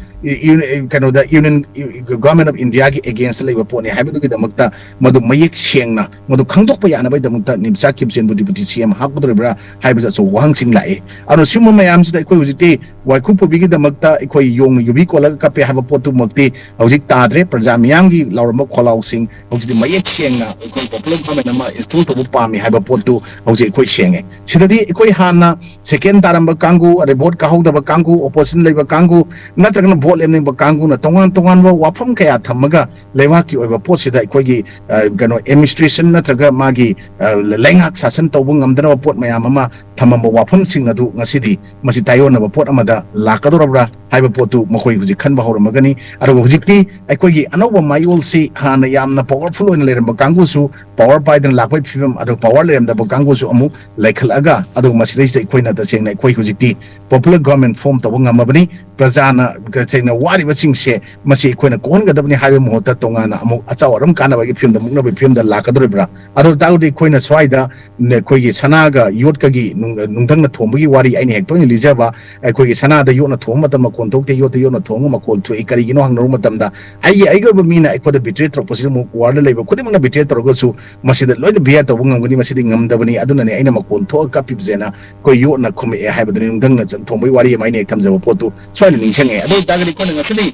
ꯀꯩꯅꯣꯗ ꯌꯨꯅꯤꯌꯟ ꯒꯚꯔꯟꯃꯦꯟ ꯑꯣꯐ ꯏꯟꯗꯤꯌꯥꯒꯤ ꯑꯦꯒꯦꯟꯁꯇ ꯂꯩꯕ ꯄꯣꯠꯅꯤ ꯍꯥꯏꯕꯗꯨꯒꯤꯗꯃꯛꯇ ꯃꯗꯨ ꯃꯌꯦꯛ ꯁꯦꯡꯅ ꯃꯗꯨ ꯈꯪꯗꯣꯛꯄ ꯌꯥꯅꯕꯒꯤꯗꯃꯛꯇ ꯅꯤꯝꯆꯥ ꯀꯤꯞꯖꯦꯟꯕꯨ ꯗꯤꯄꯨꯇꯤ ꯁꯤ ꯑꯦꯝ ꯍꯥꯞꯀꯗꯧꯔꯤꯕ꯭ꯔꯥ ꯍꯥꯏꯕꯁꯨ ꯑꯆꯧꯕ ꯋꯥꯍꯪꯁꯤꯡ ꯂꯥꯛꯏ꯫ ꯑꯗꯨꯅ ꯁꯤꯒꯨꯝꯕ ꯃꯌꯥꯝꯁꯤꯗ ꯑꯩꯈꯣꯏ ꯍꯧꯖꯤꯛꯇꯤ ꯋꯥꯏꯈꯨ ꯄꯨꯕꯤꯒꯤꯗꯃꯛꯇ ꯑꯩꯈꯣꯏ ꯌꯣꯡꯅ ꯌꯨꯕꯤ ꯀꯣꯜꯂꯒ ꯀꯞꯄꯦ ꯍꯥꯏꯕ ꯄꯣꯠꯇꯨꯃꯛꯇꯤ ꯍꯧꯖꯤꯛ ꯇꯥꯗ꯭ꯔꯦ꯫ ꯄ꯭ꯔꯖꯥ ꯃꯤꯌꯥꯝꯒꯤ ꯂꯥꯎꯔꯝꯕ ꯈꯣꯜꯂꯥꯎꯁꯤꯡ ꯍꯧꯖꯤꯛꯇꯤ ꯃꯌꯦꯛ ꯁꯦꯡꯅ ꯑꯩꯈꯣꯏ ꯄꯣꯄꯨꯂꯔ ꯒꯚꯔꯟꯃꯦꯟ ꯑꯃ ꯏꯟꯁꯇꯣꯜ ꯇꯧꯕ ꯄꯥꯝꯃꯤ ꯍꯥꯏꯕ ꯄꯣꯠꯇꯨ ꯍꯧꯖꯤꯛ ꯑꯩꯈꯣꯏ ꯁꯦꯡꯉꯦ꯫ ꯁꯤꯗꯗꯤ ꯑꯩꯈꯣꯏ ꯍꯥꯟꯅ ꯁꯦꯀꯦꯟ ꯇꯥꯔꯝꯕ ꯀꯥꯡꯕꯨ, ꯑꯗꯩ ꯚꯣꯠ ꯀꯥꯍꯧꯗꯕ ꯀꯥꯡꯕꯨ, ꯑꯣꯄꯣꯖꯤꯁꯟ ꯂꯩꯕ ꯀꯥꯡꯕꯨ, ꯅꯠꯇ꯭ꯔꯒꯅ ꯚꯣꯠ ꯂꯦꯞꯅꯤꯡꯕ ꯀꯥꯡꯕꯨꯅ ꯇꯣꯉꯥꯟ ꯇꯣꯉꯥꯟꯕ ꯋꯥꯐꯝ ꯀꯌꯥ ꯊꯝꯃꯒ ꯂꯩꯕꯥꯛꯀꯤ ꯑꯣꯏꯕ ꯄꯣꯠꯁꯤꯗ ꯑꯩꯈꯣꯏꯒꯤ ꯑ, ꯀꯩꯅꯣ ꯑꯦꯗꯃꯤꯅꯤꯁꯇ꯭ꯔꯦꯁꯟ ꯅꯠꯇ꯭ꯔꯒ ꯃꯥꯒꯤ ꯑ, ꯂꯩꯉꯥꯛ ꯁꯥꯁꯟ ꯇꯧꯕ ꯉꯝꯗꯅꯕ ꯄꯣꯠ ꯃꯌꯥꯝ ꯑꯃ ꯊꯝꯃꯝꯕ ꯋꯥꯐꯝꯁꯤꯡ ꯑꯗꯨ ꯉꯁꯤꯗꯤ ꯃꯁꯤ ꯇꯥꯏꯑꯣꯟꯅꯕ ꯄꯣꯠ ꯑꯃꯗ ꯂꯥꯛꯀꯗꯧꯔꯕ꯭ꯔꯥ ꯍꯥꯏꯕ ꯄꯣꯠꯇꯨ ꯃꯈꯣꯏ ꯍꯧꯖꯤꯛ ꯈꯟꯕ ꯍꯧꯔꯝꯃꯒꯅꯤ꯫ ꯑꯗꯨꯒ ꯍꯧꯖꯤꯛꯇꯤ ꯑꯩꯈꯣꯏꯒꯤ ꯑꯅꯧꯕ ꯃꯌꯣꯜꯁꯤ ꯍꯥꯟꯅ ꯌꯥꯝꯅ ꯄꯥꯋꯔꯐꯨꯜ ꯑꯣꯏꯅ ꯂꯩꯔꯝꯕ ꯀꯥꯡꯕꯨꯁꯨ ꯄꯥꯋꯔ ꯄꯥꯏꯗꯅ ꯂꯥꯛꯄꯒꯤ ꯐꯤꯕꯝ, ꯑꯗꯨꯒ ꯄꯥꯋꯔ ꯂꯩꯔꯝꯗꯕ ꯀꯥꯡꯕꯨꯁꯨ ꯑꯃꯨꯛ ꯂꯩꯈꯠꯂꯛꯑꯒ, ꯑꯗꯨꯒ ꯃꯁꯤꯗꯩꯁꯤꯗ ꯑꯩꯈꯣꯏꯅ ꯇꯁꯦꯡꯅ ꯑꯩꯈꯣꯏ ꯍꯧꯖꯤꯛꯇꯤ ꯄꯣꯄꯨꯂꯔ ꯒꯚꯔꯟꯃꯦꯟ ꯐꯣꯔꯝ ꯇꯧꯕ ꯉꯝꯃꯕꯅꯤ꯫ ꯄ꯭ꯔꯖꯥꯅ ꯇꯁꯦꯡꯅ ꯋꯥꯔꯤꯕꯁꯤꯡꯁꯦ ꯃꯁꯤ ꯑꯩꯈꯣꯏꯅ ꯀꯣꯛꯍꯟꯒꯗꯕꯅꯤ ꯍꯥꯏꯕꯒꯤ ꯃꯍꯨꯠꯇ ꯇꯣꯉꯥꯟꯅ ꯑꯃꯨꯛ ꯑꯆꯧ ꯑꯔꯨꯝ ꯀꯥꯟꯅꯕꯒꯤ ꯐꯤꯕꯝꯗ, ꯃꯨꯛꯅꯕꯒꯤ ꯐꯤꯕꯝꯗ ꯂꯥꯛꯀꯗꯧꯔꯤꯕ꯭ꯔꯥ? ꯑꯗꯨ ꯑꯣꯏ ꯇꯥꯔꯒꯗꯤ ꯑꯩꯈꯣꯏꯅ ꯁ꯭ꯋꯥꯏꯗ ꯅ-, ꯑꯩꯈꯣꯏꯒꯤ ꯁꯅꯥꯒ ꯌꯣꯠꯀꯒꯤ ꯅꯨꯡ-, ꯅꯨꯡꯊꯪꯅ ꯊꯣꯝꯕꯒꯤ ꯋꯥꯔꯤ ꯑꯩꯅ ꯍꯦꯛ ꯇꯣꯏꯅ ꯂꯤꯖꯕ, ꯑꯩꯈꯣꯏꯒꯤ ꯁꯅꯥꯗ ꯌꯣꯠꯅ ꯊꯣꯡꯕ ꯃꯇꯝꯗ ꯃꯈꯣꯟ ꯊꯣꯛꯇꯦ, ꯌꯣꯠꯇ ꯌꯣꯠꯅ ꯊꯣꯡꯉꯒ ꯃꯈꯣꯟ ꯊꯣꯛꯏ꯫ ꯀꯔꯤꯒꯤꯅꯣ ꯍꯪꯅꯔꯨꯕ ꯃꯇꯝꯗ, ꯑꯩꯒꯤ ꯑꯩꯒꯤ ꯑꯣꯏꯕ ꯃꯤꯅ ꯑꯩꯈꯣꯏꯗ ꯕꯤꯇ꯭ꯔꯦ ꯇꯧꯔꯛꯄꯁꯤꯗ ꯑꯃꯨꯛ ꯋꯥꯔꯜꯗ ꯂꯩꯕ ꯈꯨꯗꯤꯡꯃꯛꯅ ꯕꯤꯇ꯭ꯔꯦ ꯇꯧꯔꯒꯁꯨ ꯃꯁꯤꯗ ꯂꯣꯏꯅ ꯕꯤꯌꯥꯔ ꯇꯧꯕ ꯉꯝꯒꯅꯤ, ꯃꯁꯤꯗꯤ ꯉꯝꯗꯕꯅꯤ꯫ ꯑꯗꯨꯅꯅꯦ ꯑꯩꯅ ꯃꯈꯣꯟ ꯊꯣꯛꯑꯒ ꯀꯞꯄꯤꯕꯁꯦꯅ ꯑꯩꯈꯣꯏ ꯌꯣꯠꯅ ꯈꯨꯝꯃꯛꯑꯦ ꯍꯥꯏꯕꯗꯨꯅꯤ ꯅꯨꯡꯗꯪꯅ ꯆ- ꯊꯣꯡꯕꯒꯤ ꯋꯥꯔꯤ ꯑꯃ ꯑꯩꯅ ꯍꯦꯛ ꯊꯝꯖꯕ ꯄꯣꯠꯇꯨ ꯁ꯭ꯋꯥꯏꯗ ꯅꯤꯡꯁꯤꯡꯉꯛꯑꯦ꯫ ꯑꯗꯨ ꯑꯣꯏꯇꯥꯔꯒꯗꯤ ꯑꯩꯈꯣꯏꯅ ꯉꯁꯤꯗꯤ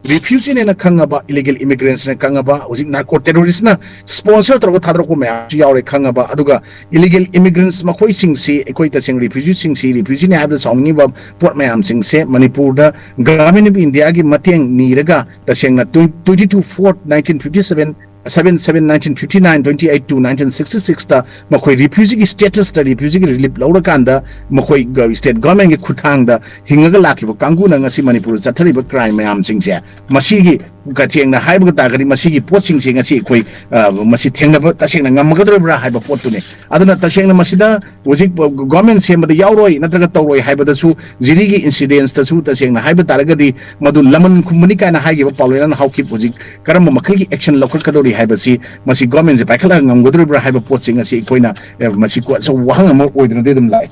ꯔꯤꯐ꯭ꯌꯨꯖꯤꯅꯦꯅ ꯈꯪꯉꯕ, ꯏꯂꯤꯒꯦꯜ ꯏꯃꯤꯒ꯭ꯔꯦꯟꯠꯁꯅ ꯈꯪꯉꯕ, ꯍꯧꯖꯤꯛ ꯅꯥꯔꯀꯣ ꯇꯦꯔꯣꯔꯤꯁ꯭ꯠꯅ ꯁ꯭ꯄꯣꯟꯁꯔ ꯇꯧꯔꯒ ꯊꯥꯗꯣꯔꯛꯄ ꯃꯌꯥꯝꯁꯨ ꯌꯥꯎꯔꯦ ꯈꯪꯉꯕ꯫ ꯑꯗꯨꯒ ꯏꯂꯤꯒꯦꯜ ꯏꯃꯤꯒ꯭ꯔꯦꯟꯠꯁ ꯃꯈꯣꯏꯁꯤꯡꯁꯤ ꯑꯩꯈꯣꯏ ꯇꯁꯦꯡꯅ ꯔꯤꯐ꯭ꯌꯨꯖꯤꯁꯤꯡꯁꯤ ꯔꯤꯐ꯭ꯌꯨꯖꯤꯅꯤ ꯍꯥꯏꯕꯗ ꯁꯥꯎꯅꯤꯡꯉꯤꯕ ꯄꯣꯠ ꯃꯌꯥꯝꯁꯤꯡꯁꯦ ꯃꯅꯤꯄꯨꯔꯗ ꯒꯚꯔꯟꯃꯦꯟꯠ ꯑꯣꯐ ꯏꯟꯗꯤꯌꯥꯒꯤ ꯃꯇꯦꯡ ꯅꯤꯔꯒ ꯇꯁꯦꯡꯅ twenty to four nineteen fifty seven, seven seven nineteen fifty nine, twenty eight to nineteen sixty sixꯇ ꯃꯈꯣꯏ ꯔꯤꯐ꯭ꯌꯨꯖꯤꯒꯤ ꯁ꯭ꯇꯦꯇꯁꯇ ꯔꯤꯐ꯭ꯌꯨꯖꯤꯒꯤ ꯔꯤꯂꯤꯐ ꯂꯧꯔꯀꯥꯟꯗ ꯃꯈꯣꯏ ꯁ꯭ꯇꯦꯠ ꯒꯚꯔꯟꯃꯦꯟꯠꯀꯤ ꯈꯨꯠꯊꯥꯡꯗ ꯍꯤꯡꯉꯒ ꯂꯥꯛꯈꯤꯕ ꯀꯥꯡꯕꯨꯅ ꯉꯁꯤ ꯃꯅꯤꯄꯨꯔꯗ ꯆꯠꯊꯔꯤꯕ ꯀ꯭ꯔꯥꯏꯝ ꯃꯌꯥꯝꯁꯤꯡꯁꯦ ꯃꯁꯤꯒꯤ ꯇꯁꯦꯡꯅ ꯍꯥꯏꯕ ꯇꯥꯔꯒꯗꯤ ꯃꯁꯤꯒꯤ ꯄꯣꯠꯁꯤꯡꯁꯦ ꯉꯁꯤ ꯑꯩꯈꯣꯏ ꯑ, ꯃꯁꯤ ꯊꯦꯡꯅꯕ ꯇꯁꯦꯡꯅ ꯉꯝꯃꯒꯗꯧꯔꯤꯕ꯭ꯔꯥ ꯍꯥꯏꯕ ꯄꯣꯠꯇꯨꯅꯤ꯫ ꯑꯗꯨꯅ ꯇꯁꯦꯡꯅ ꯃꯁꯤꯗ ꯍꯧꯖꯤꯛ ꯒꯣꯔꯃꯦꯟ ꯁꯦꯝꯕꯗ ꯌꯥꯎꯔꯣꯏ ꯅꯠꯇ꯭ꯔꯒ ꯇꯧꯔꯣꯏ ꯍꯥꯏꯕꯗꯁꯨ ꯖꯤꯔꯤꯒꯤ ꯏꯟꯁꯤꯗꯦꯟꯁꯇꯁꯨ ꯇꯁꯦꯡꯅ ꯍꯥꯏꯕ ꯇꯥꯔꯒꯗꯤ ꯃꯗꯨ ꯂꯃꯟ ꯈꯨꯝꯕꯅꯤ ꯀꯥꯏꯅ ꯍꯥꯏꯈꯤꯕ ꯄꯥꯎꯂꯦꯅꯥꯟ ꯍꯥꯎꯀꯤꯞ ꯍꯧꯖꯤꯛ ꯀꯔꯝꯕ ꯃꯈꯜꯒꯤ ꯑꯦꯛꯁꯟ ꯂꯧꯈꯠꯀꯗꯧꯔꯤ ꯍꯥꯏꯕꯁꯤ ꯃꯁꯤ ꯒꯣꯔꯃꯦꯟꯁꯦ ꯄꯥꯏꯈꯠꯂꯒ ꯉꯝꯒꯗꯧꯔꯤꯕ꯭ꯔꯥ ꯍꯥꯏꯕ ꯄꯣꯠꯁꯤꯡ ꯑꯁꯤ ꯑꯩꯈꯣꯏꯅ ꯑꯦ, ꯃꯁꯤ ꯀꯣ- ꯑꯆꯧꯕ ꯋꯥꯍꯪ ꯑꯃ ꯑꯣꯏꯗꯨꯅꯗꯤ ꯑꯗꯨꯝ ꯂꯥꯛꯑꯦ꯫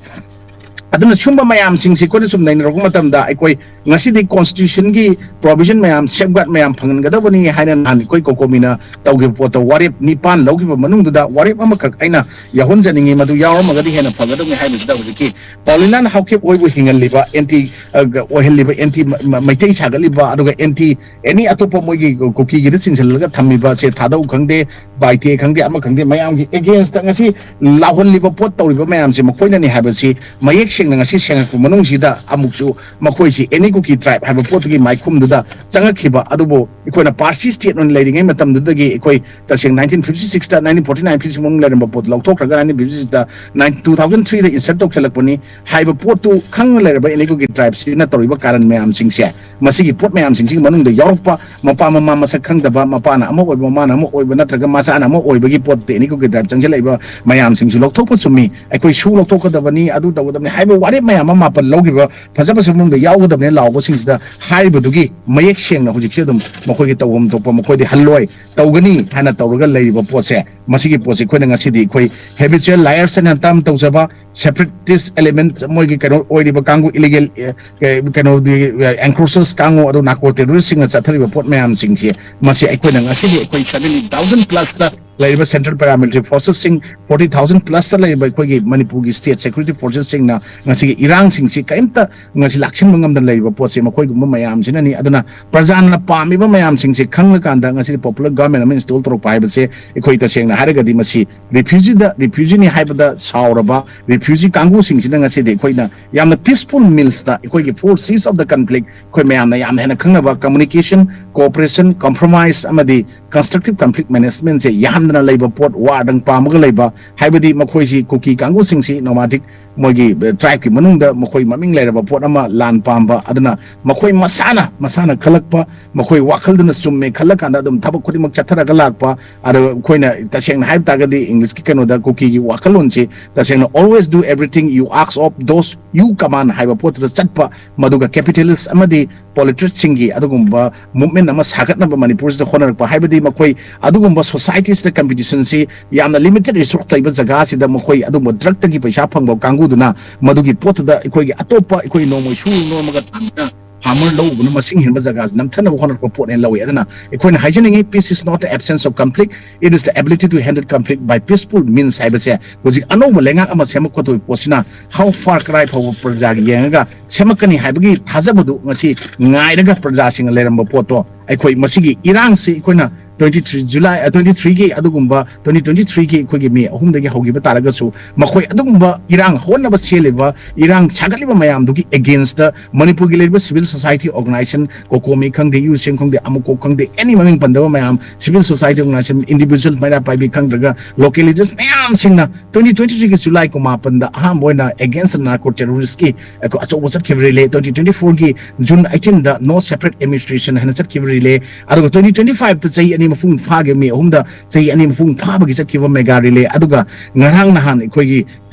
ꯑꯗꯨꯅ ꯁꯨꯝꯕ ꯃꯌꯥꯝꯁꯤꯡꯁꯤ ꯑꯩꯈꯣꯏꯅ ꯁꯨꯝ ꯅꯩꯅꯔꯛꯄ ꯃꯇꯝꯗ ꯑꯩꯈꯣꯏ ꯉꯁꯤꯗꯤ ꯀꯣꯟꯁꯇꯤꯇ꯭ꯌꯨꯁꯟꯒꯤ ꯄ꯭ꯔꯣꯚꯤꯖꯟ ꯃꯌꯥꯝ, ꯁꯦꯐꯒꯥꯔꯗ ꯃꯌꯥꯝ ꯐꯪꯍꯟꯒꯗꯕꯅꯤ ꯍꯥꯏꯅ ꯅꯍꯥꯟ ꯑꯩꯈꯣꯏ ꯀꯣꯀꯣꯃꯤꯅ ꯇꯧꯈꯤꯕ ꯄꯣꯠꯇꯣ ꯋꯥꯔꯦꯞ ꯅꯤꯄꯥꯟ ꯂꯧꯈꯤꯕ ꯃꯅꯨꯡꯗꯨꯗ ꯋꯥꯔꯦꯞ ꯑꯃꯈꯛ ꯑꯩꯅ ꯌꯥꯎꯍꯟꯖꯅꯤꯡꯉꯤ, ꯃꯗꯨ ꯌꯥꯎꯔꯝꯃꯒꯗꯤ ꯍꯦꯟꯅ ꯐꯒꯗꯕꯅꯤ ꯍꯥꯏꯕꯁꯤꯗ ꯍꯧꯖꯤꯛꯀꯤ ꯄꯥꯎꯂꯤꯅꯥꯟ ꯍꯥꯎꯀꯤꯞ ꯑꯣꯏꯕꯨ ꯍꯤꯡꯍꯜꯂꯤꯕ, ꯑꯦꯟꯇꯤ ꯑ, ꯑꯣꯏꯍꯜꯂꯤꯕ, ꯑꯦꯟꯇꯤ ꯃ- ꯃ- ꯃꯩꯇꯩ ꯁꯥꯒꯠꯂꯤꯕ, ꯑꯗꯨꯒ ꯑꯦꯟꯇꯤ ꯑꯦꯅꯤ ꯑꯇꯣꯞꯄ ꯃꯣꯏꯒꯤ ꯀꯨꯀꯤꯒꯤꯗ ꯆꯤꯡꯁꯤꯜꯂꯒ ꯊꯝꯃꯤꯕ ꯁꯦ ꯊꯥꯗꯧ ꯈꯪꯗꯦ, ꯕꯥꯏꯇꯦ ꯈꯪꯗꯦ, ꯑꯃ ꯈꯪꯗꯦ, ꯃꯌꯥꯝꯒꯤ ꯑꯦꯒꯦꯟꯁꯇ ꯉꯁꯤ ꯂꯥꯎꯍꯜꯂꯤꯕ ꯄꯣꯠ ꯇꯧꯔꯤꯕ ꯃꯌꯥꯝꯁꯦ ꯃꯈꯣꯏꯅꯅꯤ ꯍꯥꯏꯕꯁꯤ ꯃꯌꯦꯛ ꯁꯦꯡꯅ ꯉꯁꯤ ꯁꯦꯡꯉꯛꯄ ꯃꯅꯨꯡꯁꯤꯗ ꯑꯃꯨꯛꯁꯨ ꯃꯈꯣꯏꯁꯤ ꯑꯦꯅꯤ ꯀꯨꯀꯤ ꯇ꯭ꯔꯥꯏꯕ ꯍꯥꯏꯕ ꯄꯣꯠꯇꯨꯒꯤ ꯃꯥꯏꯈꯨꯝꯗꯨꯗ ꯆꯪꯉꯛꯈꯤꯕ ꯑꯗꯨꯕꯨ ꯑꯩꯈꯣꯏꯅ ꯄꯥꯔꯁꯤ ꯁ꯭ꯇꯦꯠ ꯑꯣꯏꯅ ꯂꯩꯔꯤꯉꯩ ꯃꯇꯝꯗꯨꯗꯒꯤ ꯑꯩꯈꯣꯏ ꯇꯁꯦꯡꯅ nineteen fifty sixꯇ, nineteen forty nine fifty six ꯃꯅꯨꯡ ꯂꯩꯔꯝꯕ ꯄꯣꯠꯇꯨ ꯂꯧꯊꯣꯛꯈ꯭ꯔꯒ nineteen fifty sixꯇ two thousand threeꯗ ꯏꯟꯁꯔꯠ ꯇꯧꯁꯜꯂꯛꯄꯅꯤ ꯍꯥꯏꯕ ꯄꯣꯠꯇꯨ ꯈꯪꯅ ꯂꯩꯔꯕ ꯑꯦꯅꯤ ꯀꯨꯀꯤ ꯇ꯭ꯔꯥꯏꯕꯁꯤꯅ ꯇꯧꯔꯤꯕ ꯀꯥꯔꯟ ꯃꯌꯥꯝꯁꯤꯡꯁꯦ ꯃꯁꯤꯒꯤ ꯄꯣꯠ ꯃꯌꯥꯝꯁꯤꯡꯁꯤꯒꯤ ꯃꯅꯨꯡꯗ ꯌꯥꯎꯔꯛꯄ, ꯃꯄꯥ ꯃꯃꯥ ꯃꯁꯛ ꯈꯪꯗꯕ, ꯃꯄꯥꯅ ꯑꯃ ꯑꯣꯏꯕ, ꯃꯃꯥꯅ ꯑꯃ ꯑꯣꯏꯕ, ꯅꯠꯇ꯭ꯔꯒ ꯃꯆꯥꯅ ꯑꯃ ꯑꯣꯏꯕꯒꯤ ꯄꯣꯠ technical ꯀꯤ type ꯆꯪꯁꯤꯜꯂꯛꯏꯕ ꯃꯌꯥꯝꯁꯤꯡꯁꯨ ꯂꯧꯊꯣꯛꯄ ꯆꯨꯝꯃꯤ꯫ ꯑꯩꯈꯣꯏ ꯁꯨ ꯂꯧꯊꯣꯛꯀꯗꯕꯅꯤ, ꯑꯗꯨ ꯇꯧꯒꯗꯕꯅꯤ ꯍꯥꯏꯕ ꯋꯥꯔꯦꯞ ꯃꯌꯥꯝ ꯑꯃ ꯃꯥꯄꯜ ꯂꯧꯈꯤꯕ ꯐꯖ ꯐꯖꯕ ꯃꯅꯨꯡꯗ ꯌꯥꯎꯒꯗꯕꯅꯤ ꯂꯥꯎꯕꯁꯤꯡꯁꯤꯗ ꯍꯥꯏꯔꯤꯕꯗꯨꯒꯤ ꯃꯌꯦꯛ ꯁꯦꯡꯅ ꯍꯧꯖꯤꯛꯁꯦ ꯑꯗꯨꯝ ꯃꯈꯣꯏꯒꯤ ꯇꯧꯐꯝ ꯊꯣꯛꯄ ꯃꯈꯣꯏꯗꯤ ꯍꯜꯂꯣꯏ, ꯇꯧꯒꯅꯤ ꯍꯥꯏꯅ ꯇꯧꯔꯒ ꯂꯩꯔꯤꯕ ꯄꯣꯠꯁꯦ, ꯃꯁꯤꯒꯤ ꯄꯣꯠꯁꯦ ꯑꯩꯈꯣꯏꯅ ꯉꯁꯤꯗꯤ ꯑꯩꯈꯣꯏ habitual liars ꯍꯥꯏꯅ term ꯇꯧꯖꯕ, separatist elements, ꯃꯣꯏꯒꯤ ꯀꯩꯅꯣ ꯑꯣꯏꯔꯤꯕ ꯀꯥꯡꯕꯨ, illegal, ꯑꯦ, ꯀꯩꯅꯣꯗꯤ, anchorage ꯀꯥꯡꯕꯨ, ꯑꯗꯨ narco terrorist ꯁꯤꯡꯅ ꯆꯠꯊꯔꯤꯕ ꯄꯣꯠ ꯃꯌꯥꯝꯁꯤꯡꯁꯦ, ꯃꯁꯤ ꯑꯩꯈꯣꯏꯅ ꯉꯁꯤꯗꯤ ꯑꯩꯈꯣꯏ seventy thousand plus ꯇ ꯂꯩꯔꯤꯕ central paramilitary forces ꯁꯤꯡ, forty thousand plus ꯇ ꯂꯩꯔꯤꯕ ꯑꯩꯈꯣꯏꯒꯤ ꯃꯅꯤꯄꯨꯔꯒꯤ state security forces ꯁꯤꯡꯅ ꯉꯁꯤꯒꯤ ꯏꯔꯥꯡꯁꯤꯡꯁꯤ ꯀꯔꯤꯝꯇ ꯉꯁꯤ ꯂꯥꯛꯁꯤꯟꯕ ꯉꯝꯗꯅ ꯂꯩꯔꯤꯕ ꯄꯣꯠꯁꯦ ꯃꯈꯣꯏꯒꯨꯝꯕ ꯃꯌꯥꯝꯁꯤꯅꯅꯤ꯫ ꯑꯗꯨꯅ ꯄ꯭ꯔꯖꯥꯅ ꯄꯥꯝꯃꯤꯕ ꯃꯌꯥꯝꯁꯤꯡꯁꯦ ꯈꯪꯂꯀꯥꯟꯗ ꯉꯁꯤꯗꯤ popular government ꯑꯃ install ꯇꯧꯔꯛꯄ ꯍꯥꯏꯕꯁꯦ ꯑꯩꯈꯣꯏ ꯇꯁꯦꯡꯅ ꯍꯥꯏꯔꯒꯗꯤ ꯃꯁꯤ refugee ꯗ, refugee ꯅꯤ ꯍꯥꯏꯕꯗ ꯁꯥꯎꯔꯕ refugee ꯀꯥꯡꯕꯨꯁꯤꯡꯁꯤꯅ ꯉꯁꯤꯗꯤ ꯑꯩꯈꯣꯏꯅ ꯌꯥꯝꯅ peaceful means ꯇ ꯑꯩꯈꯣꯏꯒꯤ four C's of the conflict ꯑꯩꯈꯣꯏ ꯃꯌꯥꯝꯅ ꯌꯥꯝꯅ ꯍꯦꯟꯅ ꯈꯪꯅꯕ communication, cooperation, compromise ꯑꯃꯗꯤ constructive conflict management ꯁꯦ ꯌꯥꯍꯟꯗꯅ ꯂꯩꯕ ꯄꯣꯠ, ꯋꯥꯔꯗꯪ ꯄꯥꯝꯃꯒ ꯂꯩꯕ, ꯍꯥꯏꯕꯗꯤ ꯃꯈꯣꯏꯁꯤ ꯀꯨꯀꯤ ꯀꯥꯡꯕꯨꯁꯤꯡꯁꯤ nomadic ꯃꯣꯏꯒꯤ tribe ꯀꯤ ꯃꯅꯨꯡꯗ ꯃꯈꯣꯏ ꯃꯃꯤꯡ ꯂꯩꯔꯕ ꯄꯣꯠ ꯑꯃ ꯂꯥꯟ ꯄꯥꯝꯕ, ꯑꯗꯨꯅ ꯃꯈꯣꯏ ꯃꯁꯥꯅ, ꯃꯁꯥꯅ ꯈꯜꯂꯛꯄ, ꯃꯈꯣꯏ ꯋꯥꯈꯜꯗꯨꯅ ꯆꯨꯝꯃꯦ ꯈꯜꯂꯀꯥꯟꯗ ꯑꯗꯨꯝ ꯊꯕꯛ ꯈꯨꯗꯤꯡꯃꯛ ꯆꯠꯊꯔꯒ ꯂꯥꯛꯄ꯫ ꯑꯗꯣ ꯑꯩꯈꯣꯏꯅ ꯇꯁꯦꯡꯅ ꯍꯥꯏꯕ ꯇꯥꯔꯒꯗꯤ English ꯀꯤ ꯀꯩꯅꯣꯗ ꯀꯨꯀꯤꯒꯤ ꯋꯥꯈꯜꯂꯣꯟꯁꯤ ꯇꯁꯦꯡꯅ always do everything you ask of those you command ꯍꯥꯏꯕ ꯄꯣꯠꯇꯨꯗ ꯆꯠꯄ, ꯃꯗꯨꯒ capitalist ꯑꯃꯗꯤ politician ꯁꯤꯡꯒꯤ ꯑꯗꯨꯒꯨꯝꯕ movement ꯑꯃ ꯁꯥꯒꯠꯅꯕ ꯃꯅꯤꯄꯨꯔꯁꯤꯗ ꯍꯣꯠꯅꯔꯛꯄ, ꯍꯥꯏꯕꯗꯤ ꯃꯈꯣꯏ ꯑꯗꯨꯒꯨꯝꯕ society ꯁꯤꯗ competition ꯁꯤ ꯌꯥꯝꯅ limited resource ꯂꯩꯕ ꯖꯒꯥꯁꯤꯗ ꯃꯈꯣꯏ ꯑꯗꯨꯒꯨꯝꯕ drug ꯇꯒꯤ ꯄꯩꯁꯥ ꯐꯪꯕ ꯀꯥꯡꯕꯨꯗꯨꯅ ꯃꯗꯨꯒꯤ ꯄꯣꯠꯇꯨꯗ ꯑꯩꯈꯣꯏꯒꯤ ꯑꯇꯣꯞꯄ ꯑꯩꯈꯣꯏ ꯅꯣꯡꯃꯩ ꯁꯨꯔꯨ ꯅꯣꯝꯃꯒ ꯊꯝꯗꯅ farmer ꯂꯧ ꯎꯕꯅ ꯃꯁꯤꯡ ꯍꯦꯟꯕ ꯖꯒꯥꯁꯤ ꯅꯝꯊꯅꯕ ꯍꯣꯠꯅꯔꯛꯄ ꯄꯣꯠꯅꯦꯅ ꯂꯧꯏ꯫ ꯑꯗꯨꯅ ꯑꯩꯈꯣꯏꯅ ꯍꯥꯏꯖꯅꯤꯡꯉꯤ, peace is not the absence of conflict, it is the ability to handle conflict by peaceful means ꯍꯥꯏꯕꯁꯦ ꯍꯧꯖꯤꯛ ꯑꯅꯧꯕ ꯂꯩꯉꯥꯛ ꯑꯃ ꯁꯦꯝꯃꯛꯀꯗꯧꯔꯤꯕ ꯄꯣꯠꯁꯤꯅ how far ꯀꯔꯥꯏ ꯐꯥꯎꯕ ꯄ꯭ꯔꯖꯥꯒꯤ ꯌꯦꯡꯉꯒ ꯁꯦꯝꯃꯛꯀꯅꯤ ꯍꯥꯏꯕꯒꯤ ꯊꯥꯖꯕꯗꯨ ꯉꯁꯤ ꯉꯥꯏꯔꯒ ꯄ꯭ꯔꯖꯥꯁꯤꯡꯅ ꯂꯩꯔꯝꯕ ꯄꯣꯠꯇꯣ ꯑꯩꯈꯣꯏ ꯃꯁꯤꯒꯤ ꯏꯔꯥꯡꯁꯤ ꯑꯩꯈꯣꯏꯅ twenty three July, twenty three ꯒꯤ ꯑꯗꯨꯒꯨꯝꯕ twenty twenty three ꯒꯤ ꯑꯩꯈꯣꯏꯒꯤ May ꯑꯍꯨꯝꯗꯒꯤ ꯍꯧꯈꯤꯕ ꯇꯥꯔꯒꯁꯨ, ꯃꯈꯣꯏ ꯑꯗꯨꯒꯨꯝꯕ ꯏꯔꯥꯡ ꯍꯧꯍꯟꯅꯕ ꯁꯦꯜꯂꯤꯕ, ꯏꯔꯥꯡ ꯁꯥꯒꯠꯂꯤꯕ ꯃꯌꯥꯝꯗꯨꯒꯤ against ꯇ ꯃꯅꯤꯄꯨꯔꯒꯤ ꯂꯩꯔꯤꯕ civil society organization, COCOMI ꯈꯪꯗꯦ, ꯌꯨ ꯁꯤ ꯑꯦꯝ ꯈꯪꯗꯦ, ꯑꯃꯨꯛꯀꯣꯛ ꯈꯪꯗꯦ, any ꯃꯃꯤꯡ ꯄꯟꯗꯕ ꯃꯌꯥꯝ, civil society organization, individual, ꯃꯩꯔꯥ ꯄꯥꯏꯕꯤ ꯈꯪꯗ꯭ꯔꯒ local leaders ꯃꯌꯥꯝꯁꯤꯡꯅ twenty twenty three ꯒꯤ July ꯀꯨꯟꯃꯥꯄꯟꯗ ꯑꯍꯥꯟꯕ ꯑꯣꯏꯅ against narco terrorist ꯀꯤ ꯑꯩꯈꯣꯏ ꯑꯆꯧꯕ ꯆꯠꯈꯤꯕ relay, twenty twenty four ꯒꯤ June eighteen ꯗ no separate administration ꯍꯥꯏꯅ ꯆꯠꯈꯤꯕ relay, ꯑꯗꯨꯒ twenty twenty five ꯇ ꯆꯍꯤ ꯑꯅꯤ ꯃꯄꯨꯡ ꯐꯥꯈꯤꯕ, May ꯑꯍꯨꯝꯗ ꯆꯍꯤ ꯑꯅꯤ ꯃꯄꯨꯡ ꯐꯥꯕꯒꯤ ꯆꯠꯈꯤꯕ mega relay, ꯑꯗꯨꯒ ꯉꯔꯥꯡ ꯅꯍꯥꯟ ꯑꯩꯈꯣꯏꯒꯤ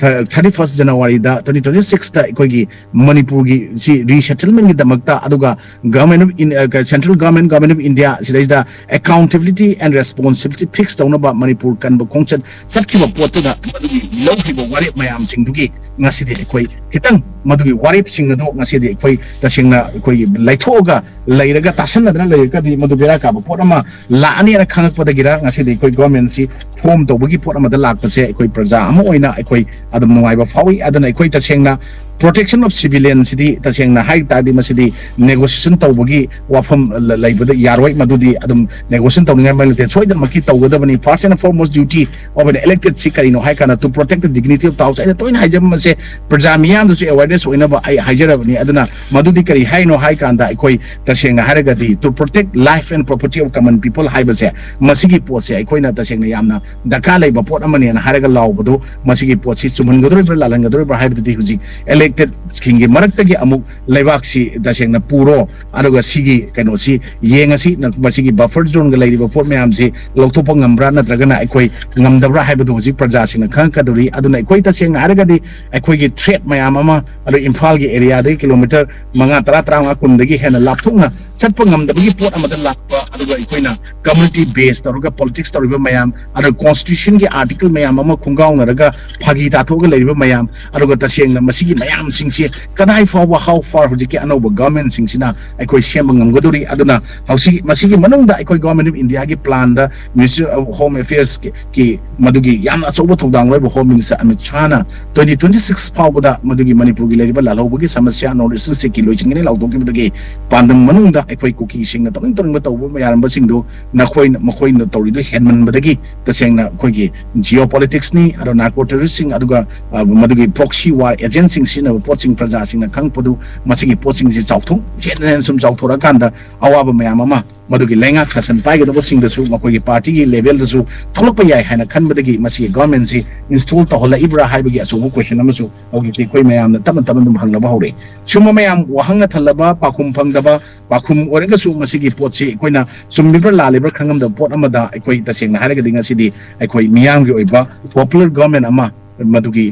thirty first January ꯗ twenty twenty six ꯇ ꯑꯩꯈꯣꯏꯒꯤ ꯃꯅꯤꯄꯨꯔꯒꯤ ꯁꯤ resettlement ꯒꯤꯗꯃꯛꯇ, ꯑꯗꯨꯒ Government of In-, ꯑ, Central Government, Government of India ꯁꯤꯗꯩꯁꯤꯗ accountability and responsibility fix ꯇꯧꯅꯕ ꯃꯅꯤꯄꯨꯔ ꯀꯟꯕ ꯈꯣꯡꯆꯠ ꯆꯠꯈꯤꯕ ꯄꯣꯠꯇꯨꯗ ꯃꯗꯨꯒꯤ ꯂꯧꯈꯤꯕ ꯋꯥꯔꯦꯞ ꯃꯌꯥꯝꯁꯤꯡꯗꯨꯒꯤ ꯉꯁꯤꯗꯤ ꯑꯩꯈꯣꯏ ꯈꯤꯇꯪ ꯃꯗꯨꯒꯤ ꯋꯥꯔꯦꯞꯁꯤꯡ ꯑꯗꯨ ꯉꯁꯤꯗꯤ ꯑꯩꯈꯣꯏ ꯇꯁꯦꯡꯅ ꯑꯩꯈꯣꯏꯒꯤ ꯂꯩꯊꯣꯛꯑꯒ ꯂꯩꯔꯒ ꯇꯥꯁꯟꯅꯗꯅ ꯂꯩꯔꯒꯗꯤ ꯃꯗꯨ ꯕꯦꯔꯥ ꯀꯥꯕ ꯄꯣꯠ ꯑꯃ ꯂꯥꯛꯑꯅꯤꯅ ꯈꯪꯉꯛꯄꯗꯒꯤꯔ ꯉꯁꯤꯗꯤ ꯑꯩꯈꯣꯏ government ꯁꯤ form ꯇꯧꯕꯒꯤ ꯄꯣꯠ ꯑꯃꯗ ꯂꯥꯛꯄꯁꯦ ꯑꯩꯈꯣꯏ ꯄ꯭ꯔꯖꯥ ꯑꯃ ꯑꯣꯏꯅ ꯑꯩꯈꯣꯏ ꯑꯗꯨꯝ ꯅꯨꯡꯉꯥꯏꯕ ꯐꯥꯎꯏ꯫ ꯑꯗꯨꯅ ꯑꯩꯈꯣꯏ ꯇꯁꯦꯡꯅ protection of civilian ꯁꯤꯗꯤ ꯇꯁꯦꯡꯅ ꯍꯥꯏ ꯇꯥꯔꯗꯤ ꯃꯁꯤꯗꯤ negotiation ꯇꯧꯕꯒꯤ ꯋꯥꯐꯝ ꯂ-, ꯂꯩꯕꯗ ꯌꯥꯔꯣꯏ꯫ ꯃꯗꯨꯗꯤ ꯑꯗꯨꯝ negotiation ꯇꯧꯅꯤꯡꯉꯥꯏ ꯃꯔꯝ ꯂꯩꯇꯦ꯫ ꯁꯣꯏꯗꯅꯃꯛꯀꯤ ꯇꯧꯒꯗꯕꯅꯤ꯫ First and foremost duty of an elected ꯁꯤ ꯀꯔꯤꯅꯣ ꯍꯥꯏ ꯀꯥꯟꯗ to protect the dignity of the house꯫ ꯑꯩꯅ ꯇꯣꯏꯅ ꯍꯥꯏꯖꯕ ꯃꯁꯦ ꯄ꯭ꯔꯖꯥ ꯃꯤꯌꯥꯝꯗꯁꯨ awareness ꯑꯣꯏꯅꯕ ꯑꯩ ꯍꯥꯏꯖꯔꯕꯅꯤ꯫ ꯑꯗꯨꯅ ꯃꯗꯨꯗꯤ ꯀꯔꯤ ꯍꯥꯏꯅꯣ ꯍꯥꯏ ꯀꯥꯟꯗ ꯑꯩꯈꯣꯏ ꯇꯁꯦꯡꯅ ꯍꯥꯏꯔꯒꯗꯤ to protect life and property of common people ꯍꯥꯏꯕꯁꯦ, ꯃꯁꯤꯒꯤ ꯄꯣꯠꯁꯦ ꯑꯩꯈꯣꯏꯅ ꯇꯁꯦꯡꯅ ꯌꯥꯝꯅ ꯗꯔꯀꯥꯔ ꯂꯩꯕ ꯄꯣꯠ ꯑꯃꯅꯦꯅ ꯍꯥꯏꯔꯒ ꯂꯥꯎꯕꯗꯣ, ꯃꯁꯤꯒꯤ ꯄꯣꯠꯁꯤ ꯆꯨꯝꯍꯟꯒꯗꯧꯔꯤꯕ꯭ꯔꯥ ꯂꯥꯜꯍꯟꯒꯗꯧꯔꯤꯕ꯭ꯔꯥ ꯍꯥꯏꯕꯗꯨꯗꯤ ꯍꯧꯖꯤꯛ elected ꯁꯤꯡꯒꯤ ꯃꯔꯛꯇꯒꯤ ꯑꯃꯨꯛ ꯂꯩꯕꯥꯛꯁꯤ ꯇꯁꯦꯡꯅ ꯄꯨꯔꯣ, ꯑꯗꯨꯒ ꯁꯤꯒꯤ ꯀꯩꯅꯣꯁꯤ ꯌꯦꯡꯉꯁꯤ, ꯅ-, ꯃꯁꯤꯒꯤ buffer zone ꯒ ꯂꯩꯔꯤꯕ ꯄꯣꯠ ꯃꯌꯥꯝꯁꯤ ꯂꯧꯊꯣꯛꯄ ꯉꯝꯕ꯭ꯔꯥ ꯅꯠꯇ꯭ꯔꯒꯅ ꯑꯩꯈꯣꯏ ꯉꯝꯗꯕ꯭ꯔꯥ ꯍꯥꯏꯕꯗꯨ ꯍꯧꯖꯤꯛ ꯄ꯭ꯔꯖꯥꯁꯤꯡꯅ ꯈꯪꯉꯛꯀꯗꯧꯔꯤ꯫ ꯑꯗꯨꯅ ꯑꯩꯈꯣꯏ ꯇꯁꯦꯡꯅ ꯍꯥꯏꯔꯒꯗꯤ ꯑꯩꯈꯣꯏꯒꯤ threat ꯃꯌꯥꯝ ꯑꯃ, ꯑꯗꯨ ꯏꯝꯐꯥꯜꯒꯤ area ꯗꯒꯤ kilometre ꯃꯉꯥ, ꯇꯔꯥ, ꯇꯔꯥꯃꯉꯥ, ꯀꯨꯟꯗꯒꯤ ꯍꯦꯟꯅ ꯂꯥꯞꯊꯣꯛꯅ ꯆꯠꯄ ꯉꯝꯗꯕꯒꯤ ꯄꯣꯠ ꯑꯃꯗ ꯂꯥꯛꯄ, ꯑꯗꯨꯒ ꯑꯩꯈꯣꯏꯅ community base ꯇꯧꯔꯒ politics ꯇꯧꯔꯤꯕ ꯃꯌꯥꯝ, ꯑꯗꯨꯒ constitution ꯒꯤ article ꯃꯌꯥꯝ ꯑꯃ ꯈꯣꯡꯒꯥꯎꯅꯔꯒ ꯐꯥꯒꯤ ꯇꯥꯊꯣꯛꯑꯒ ꯂꯩꯔꯤꯕ ꯃꯌꯥꯝ, ꯑꯗꯨꯒ ꯇꯁꯦꯡꯅ ꯃꯁꯤꯒꯤ ꯃꯌꯥꯝꯁꯤꯡꯁꯤ ꯀꯗꯥꯏ ꯐꯥꯎꯕ, how far ꯍꯧꯖꯤꯛꯀꯤ ꯑꯅꯧꯕ government ꯁꯤꯡꯁꯤꯅ ꯑꯩꯈꯣꯏ ꯁꯦꯝꯕ ꯉꯝꯒꯗꯧꯔꯤ꯫ ꯑꯗꯨꯅ ꯍꯧꯖꯤꯛ ꯃꯁꯤꯒꯤ ꯃꯅꯨꯡꯗ ꯑꯩꯈꯣꯏ Government of India ꯒꯤ plan the Ministry of Home Affairs ꯀꯤ, ꯀꯤ ꯃꯗꯨꯒꯤ ꯌꯥꯝꯅ ꯑꯆꯧꯕ ꯊꯧꯗꯥꯡ ꯂꯧꯔꯤꯕ Home Minister Amit ꯁꯥꯍꯅ twenty twenty six ꯐꯥꯎꯕꯗ ꯃꯗꯨꯒꯤ ꯃꯅꯤꯄꯨꯔꯒꯤ ꯂꯩꯔꯤꯕ ꯂꯥꯜꯍꯧꯕꯒꯤ ꯁꯃꯁ꯭ꯌꯥ North Eastern state ꯀꯤ ꯂꯣꯏꯁꯤꯟꯒꯅꯤ ꯂꯥꯎꯊꯣꯛꯈꯤꯕꯗꯒꯤ ꯄꯥꯟꯗꯝ ꯃꯅꯨꯡꯗ ꯑꯩꯈꯣꯏ ꯀꯨꯀꯤꯁꯤꯡꯅ ꯇꯧꯅꯤꯡ ꯇꯧꯅꯤꯡꯕ ꯇꯧꯕ ꯌꯥꯔꯝꯕꯁꯤꯡꯗꯣ ꯅꯈꯣꯏꯅ ꯃꯈꯣꯏꯅ ꯇꯧꯔꯤꯗꯣ ꯍꯦꯟꯃꯟꯕꯗꯒꯤ ꯇꯁꯦꯡꯅ ꯑꯩꯈꯣꯏꯒꯤ ꯖꯤꯑꯣ ꯄꯣꯂꯤꯇꯤꯛꯁꯅꯤ, ꯑꯗꯣ ꯅꯥꯔꯀꯣ ꯇꯦꯔꯣꯔꯤꯁꯁꯤꯡ, ꯑꯗꯨꯒ ꯑ, ꯃꯗꯨꯒꯤ ꯄ꯭ꯔꯣꯛꯁꯤ ꯋꯥꯔ ꯑꯦꯖꯦꯟꯁꯤꯡ ꯁꯤꯖꯤꯟꯅꯕ ꯄꯣꯠꯁꯤꯡ ꯄ꯭ꯔꯖꯥꯁꯤꯡꯅ ꯈꯪꯉꯛꯄꯗꯨ ꯃꯁꯤꯒꯤ ꯄꯣꯠꯁꯤꯡꯁꯤ ꯆꯥꯎꯊꯣꯛ ꯍꯦꯟꯅ ꯍꯦꯟꯅ ꯁꯨꯝ ꯆꯥꯎꯊꯣꯔꯛꯑꯀꯥꯟꯗ ꯑꯋꯥꯕ ꯃꯌꯥꯝ ꯑꯃ ꯃꯗꯨꯒꯤ ꯂꯩꯉꯥꯛ ꯁꯥꯁꯟ ꯄꯥꯏꯒꯗꯕꯁꯤꯡꯗꯁꯨ ꯃꯈꯣꯏꯒꯤ ꯄꯥꯔꯇꯤꯒꯤ ꯂꯦꯚꯦꯜꯗꯁꯨ ꯊꯣꯛꯂꯛꯄ ꯌꯥꯏ ꯍꯥꯏꯅ ꯈꯟꯕꯗꯒꯤ ꯃꯁꯤꯒꯤ ꯒꯚꯔꯟꯃꯦꯟꯁꯤ ꯏꯟꯁꯇꯣꯜ ꯇꯧꯍꯜꯂꯛꯏꯕ꯭ꯔꯥ ꯍꯥꯏꯕꯒꯤ ꯑꯆꯧꯕ ꯀꯣꯏꯁꯟ ꯑꯃꯁꯨ ꯍꯧꯖꯤꯛꯇꯤ ꯑꯩꯈꯣꯏ ꯃꯌꯥꯝꯅ ꯇꯞꯅ ꯇꯞꯅ ꯑꯗꯨꯝ ꯍꯪꯅꯕ ꯍꯧꯔꯛꯏ꯫ ꯁꯨꯝꯕ ꯃꯌꯥꯝ ꯋꯥꯍꯪꯅ ꯊꯜꯂꯕ, ꯄꯥꯎꯈꯨꯝ ꯐꯪꯗꯕ, ꯄꯥꯎꯈꯨꯝ ꯑꯣꯏꯔꯒꯁꯨ ꯃꯁꯤꯒꯤ ꯄꯣꯠꯁꯤ ꯑꯩꯈꯣꯏꯅ ꯆꯨꯝꯃꯤꯕ꯭ꯔꯥ ꯂꯥꯜꯂꯤꯕ꯭ꯔꯥ ꯈꯪꯉꯝꯗꯕ ꯄꯣꯠ ꯑꯃꯗ ꯑꯩꯈꯣꯏ ꯇꯁꯦꯡꯅ ꯍꯥꯏꯔꯒꯗꯤ ꯉꯁꯤꯗꯤ ꯑꯩꯈꯣꯏ ꯃꯤꯌꯥꯝꯒꯤ ꯑꯣꯏꯕ ꯄꯣꯄꯨꯂꯔ ꯒꯚꯔꯟꯃꯦꯟ ꯑꯃ ꯃꯗꯨꯒꯤ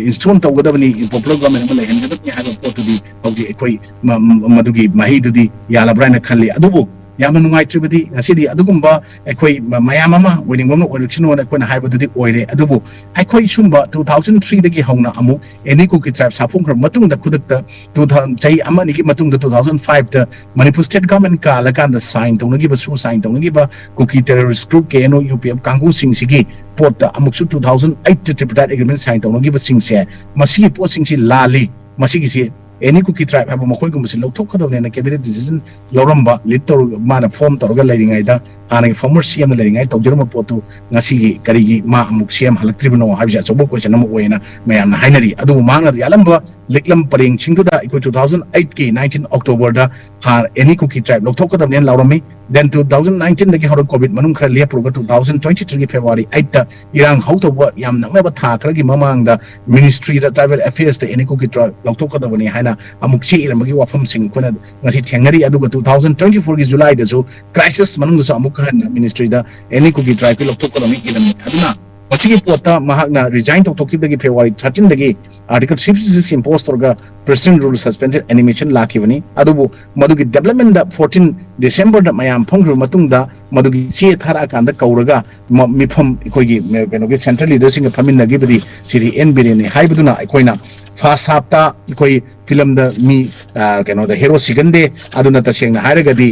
ꯏꯟꯁꯇꯣꯜ ꯇꯧꯒꯗꯕꯅꯤ, ꯄꯣꯄꯨꯂꯔ ꯒꯚꯔꯟꯃꯦꯟ ꯑꯃ ꯂꯩꯍꯟꯒꯗꯕꯅꯤ ꯍꯥꯏꯕ ꯄꯣꯠꯇꯨꯗꯤ ꯍꯧꯖꯤꯛ ꯑꯩꯈꯣꯏ ꯃ- ꯃ- ꯃꯗꯨꯒꯤ ꯃꯍꯩꯗꯨꯗꯤ ꯌꯥꯜꯂꯕ꯭ꯔꯥ ꯍꯥꯏꯅ ꯈꯜꯂꯤ꯫ ꯑꯗꯨꯕꯨ ꯌꯥꯝꯅ ꯅꯨꯡꯉꯥꯏꯇ꯭ꯔꯤꯕꯗꯤ ꯉꯁꯤꯗꯤ ꯑꯗꯨꯒꯨꯝꯕ ꯑꯩꯈꯣꯏ ꯃ- ꯃꯌꯥꯝ ꯑꯃ ꯑꯣꯏꯅꯤꯡꯕ ꯑꯃ ꯑꯣꯏꯔꯛꯁꯅꯨꯅ ꯑꯩꯈꯣꯏꯅ ꯍꯥꯏꯕꯗꯨꯗꯤ ꯑꯣꯏꯔꯦ꯫ ꯑꯗꯨꯕꯨ ꯑꯩꯈꯣꯏ ꯁꯨꯝꯕ ꯇꯨ ꯊꯥꯎꯖꯟ ꯊ꯭ꯔꯤꯗꯒꯤ ꯍꯧꯅ ꯑꯃꯨꯛ ꯑꯦꯅꯤ ꯀꯨꯀꯤ ꯇ꯭ꯔꯥꯏꯕ ꯁꯥꯐꯣꯡꯈ꯭ꯔꯕ ꯃꯇꯨꯡꯗ ꯈꯨꯗꯛꯇ ꯇꯨ ꯊꯥꯎꯖꯟ ꯆꯍꯤ ꯑꯃ ꯑꯅꯤꯒꯤ ꯃꯇꯨꯡꯗ ꯇꯨ ꯊꯥꯎꯖꯟ ꯐꯥꯏꯚꯇ ꯃꯅꯤꯄꯨꯔ ꯁ꯭ꯇꯦꯠ ꯒꯚꯔꯟꯃꯦꯟ ꯀꯥꯜꯂꯀꯥꯟꯗ ꯁꯥꯏꯟ ꯇꯧꯅꯈꯤꯕ, ꯁꯨ ꯁꯥꯏꯟ ꯇꯧꯅꯈꯤꯕ ꯀꯨꯀꯤ terrorist group K N O U P F ꯀꯥꯡꯕꯨꯁꯤꯡꯁꯤꯒꯤ ꯄꯣꯠꯇ ꯑꯃꯨꯛꯁꯨ ꯇꯨ ꯊꯥꯎꯖꯟ ꯑꯩꯠꯇ ꯇ꯭ꯔꯤꯄꯇꯥꯏꯠ ꯑꯦꯒ꯭ꯔꯤꯃꯦꯟ ꯁꯥꯏꯟ ꯇꯧꯅꯈꯤꯕꯁꯤꯡꯁꯦ ꯃꯁꯤꯒꯤ ꯄꯣꯠꯁꯤꯡꯁꯤ ꯂꯥꯜꯂꯤ, ꯃꯁꯤꯒꯤꯁꯤ ꯑꯦꯅꯤ ꯀꯨꯀꯤ ꯇ꯭ꯔꯥꯏꯕ ꯍꯥꯏꯕ ꯃꯈꯣꯏꯒꯨꯝꯕꯁꯤ ꯂꯧꯊꯣꯛꯀꯗꯕꯅꯦꯅ ꯀꯦꯕꯤꯅꯦꯠ ꯗꯤꯁꯤꯖꯟ ꯂꯧꯔꯝꯕ, ꯂꯤꯗ ꯇꯧꯔꯒ ꯃꯥꯅ ꯐꯣꯔꯝ ꯇꯧꯔꯒ ꯂꯩꯔꯤꯉꯩꯗ, ꯍꯥꯟꯅꯒꯤ ꯐꯣꯔꯃꯔ ꯁꯤ ꯑꯦꯝꯅ ꯂꯩꯔꯤꯉꯩꯗ ꯇꯧꯖꯔꯝꯕ ꯄꯣꯠꯇꯨ ꯉꯁꯤꯒꯤ ꯀꯔꯤꯒꯤ ꯃꯥ ꯑꯃꯨꯛ ꯁꯤ ꯑꯦꯝ ꯍꯜꯂꯛꯇ꯭ꯔꯤꯕꯅꯣ ꯍꯥꯏꯕꯁꯤ ꯑꯆꯧꯕ ꯀꯣꯏꯁꯟ ꯑꯃ ꯑꯣꯏꯅ ꯃꯌꯥꯝꯅ ꯍꯥꯏꯅꯔꯤ꯫ ꯑꯗꯨꯕꯨ ꯃꯍꯥꯛꯅ ꯌꯥꯜꯂꯝꯕ ꯂꯤꯛꯂꯝ ꯄꯔꯦꯡꯁꯤꯡꯗꯨꯗ ꯑꯩꯈꯣꯏ ꯇꯨ ꯊꯥꯎꯖꯟ ꯑꯩꯠꯀꯤ ꯅꯥꯏꯟꯇꯤꯟ ꯑꯣꯛꯇꯣꯕꯔꯗ ꯍꯥꯟꯅ ꯑꯦꯅꯤ ꯀꯨꯀꯤ ꯇ꯭ꯔꯥꯏꯕ ꯂꯧꯊꯣꯛꯀꯗꯕꯅꯦꯅ ꯂꯥꯎꯔꯝꯃꯤ꯫ ꯗꯦꯟ ꯇꯨ ꯊꯥꯎꯖꯟ ꯅꯥꯏꯟꯇꯤꯟꯗꯒꯤ ꯍꯧꯔꯒ ꯀꯣꯚꯤꯗ ꯃꯅꯨꯡ ꯈꯔ ꯂꯦꯞꯄꯨꯔꯒ ꯇꯨ ꯊꯥꯎꯖꯟ ꯇ꯭ꯋꯦꯟꯇꯤ ꯊ꯭ꯔꯤꯒꯤ ꯐꯦꯕ꯭ꯔꯨꯋꯥꯔꯤ ꯑꯩꯠꯇ ꯏꯔꯥꯡ ꯍꯧꯗꯧꯕ ꯌꯥꯝ ꯅꯛꯅꯕ ꯊꯥ ꯈꯔꯒꯤ ꯃꯃꯥꯡꯗ ꯃꯤꯅꯤꯁꯇ꯭ꯔꯤꯗ, ꯇ꯭ꯔꯥꯏꯕꯦꯜ ꯑꯦꯐꯤꯌꯔꯁꯇ ꯑꯦꯅꯤ ꯀꯨꯀꯤ ꯇ꯭ꯔꯥꯏꯕ ꯂꯧꯊꯣꯛꯀꯗꯕꯅꯤ ꯍꯥꯏꯅ ꯑꯃꯨꯛ ꯆꯦ ꯏꯔꯝꯕꯒꯤ ꯋꯥꯐꯝꯁꯤꯡ ꯑꯩꯈꯣꯏꯅ ꯉꯁꯤ ꯊꯦꯡꯅꯔꯤ꯫ ꯑꯗꯨꯒ ꯇꯨ ꯊꯥꯎꯖꯟ ꯇ꯭ꯋꯦꯟꯇꯤ ꯐꯣꯔꯒꯤ ꯖꯨꯂꯥꯏꯗꯁꯨ ꯀ꯭ꯔꯥꯏꯁꯤꯁ ꯃꯅꯨꯡꯗꯁꯨ ꯑꯃꯨꯛꯀ ꯍꯟꯅ ꯃꯤꯅꯤꯁꯇ꯭ꯔꯤꯗ ꯑꯦꯅꯤ ꯀꯨꯀꯤ ꯇ꯭ꯔꯥꯏꯕꯀꯤ ꯂꯧꯊꯣꯛꯀꯗꯕꯅꯤ ꯏꯔꯝꯃꯤ꯫ ꯑꯗꯨꯅ ꯃꯁꯤꯒꯤ ꯄꯣꯠꯇ ꯃꯍꯥꯛꯅ ꯔꯤꯖꯥꯏꯟ ꯇꯧꯊꯣꯛꯈꯤꯕꯗꯒꯤ ꯐꯦꯕ꯭ꯔꯨꯋꯥꯔꯤ ꯊꯥꯔꯇꯤꯟꯗꯒꯤ article three fifty six impose ꯇꯧꯔꯒ ꯄ꯭ꯔꯦꯁꯤꯗꯦꯟ ꯔꯨꯜ ꯁꯁꯄꯦꯟꯁꯟ ꯑꯦꯅꯤꯃꯦꯁꯟ ꯂꯥꯛꯈꯤꯕꯅꯤ꯫ ꯑꯗꯨꯕꯨ ꯃꯗꯨꯒꯤ ꯗꯦꯕꯂꯞꯃꯦꯟꯗ ꯐꯣꯔꯇꯤꯟ ꯗꯤꯁꯦꯝꯕꯔꯗ ꯃꯌꯥꯝ ꯐꯝꯈ꯭ꯔꯕ ꯃꯇꯨꯡꯗ ꯃꯗꯨꯒꯤ ꯆꯦ ꯊꯥꯔꯛꯑꯀꯥꯟꯗ ꯀꯧꯔꯒ ꯃ- ꯃꯤꯐꯝ ꯑꯩꯈꯣꯏꯒꯤ ꯃ- ꯀꯩꯅꯣꯒꯤ ꯁꯦꯟꯇ꯭ꯔꯦꯜ ꯂꯤꯗꯔꯁꯤꯡꯒ ꯐꯝꯃꯤꯟꯅꯈꯤꯕꯗꯤ ꯁꯤꯔꯤ ꯑꯦꯟ ꯕꯤꯔꯦꯟꯅꯤ ꯍꯥꯏꯕꯗꯨꯅ ꯑꯩꯈꯣꯏꯅ ꯐꯥꯔꯁ ꯍꯥꯞꯇ ꯑꯩꯈꯣꯏ ꯐꯤꯂꯝꯗ ꯃꯤ ꯑ, ꯀꯩꯅꯣꯗ ꯍꯦꯔꯣ ꯁꯤꯒꯟꯗꯦ꯫ ꯑꯗꯨꯅ ꯇꯁꯦꯡꯅ ꯍꯥꯏꯔꯒꯗꯤ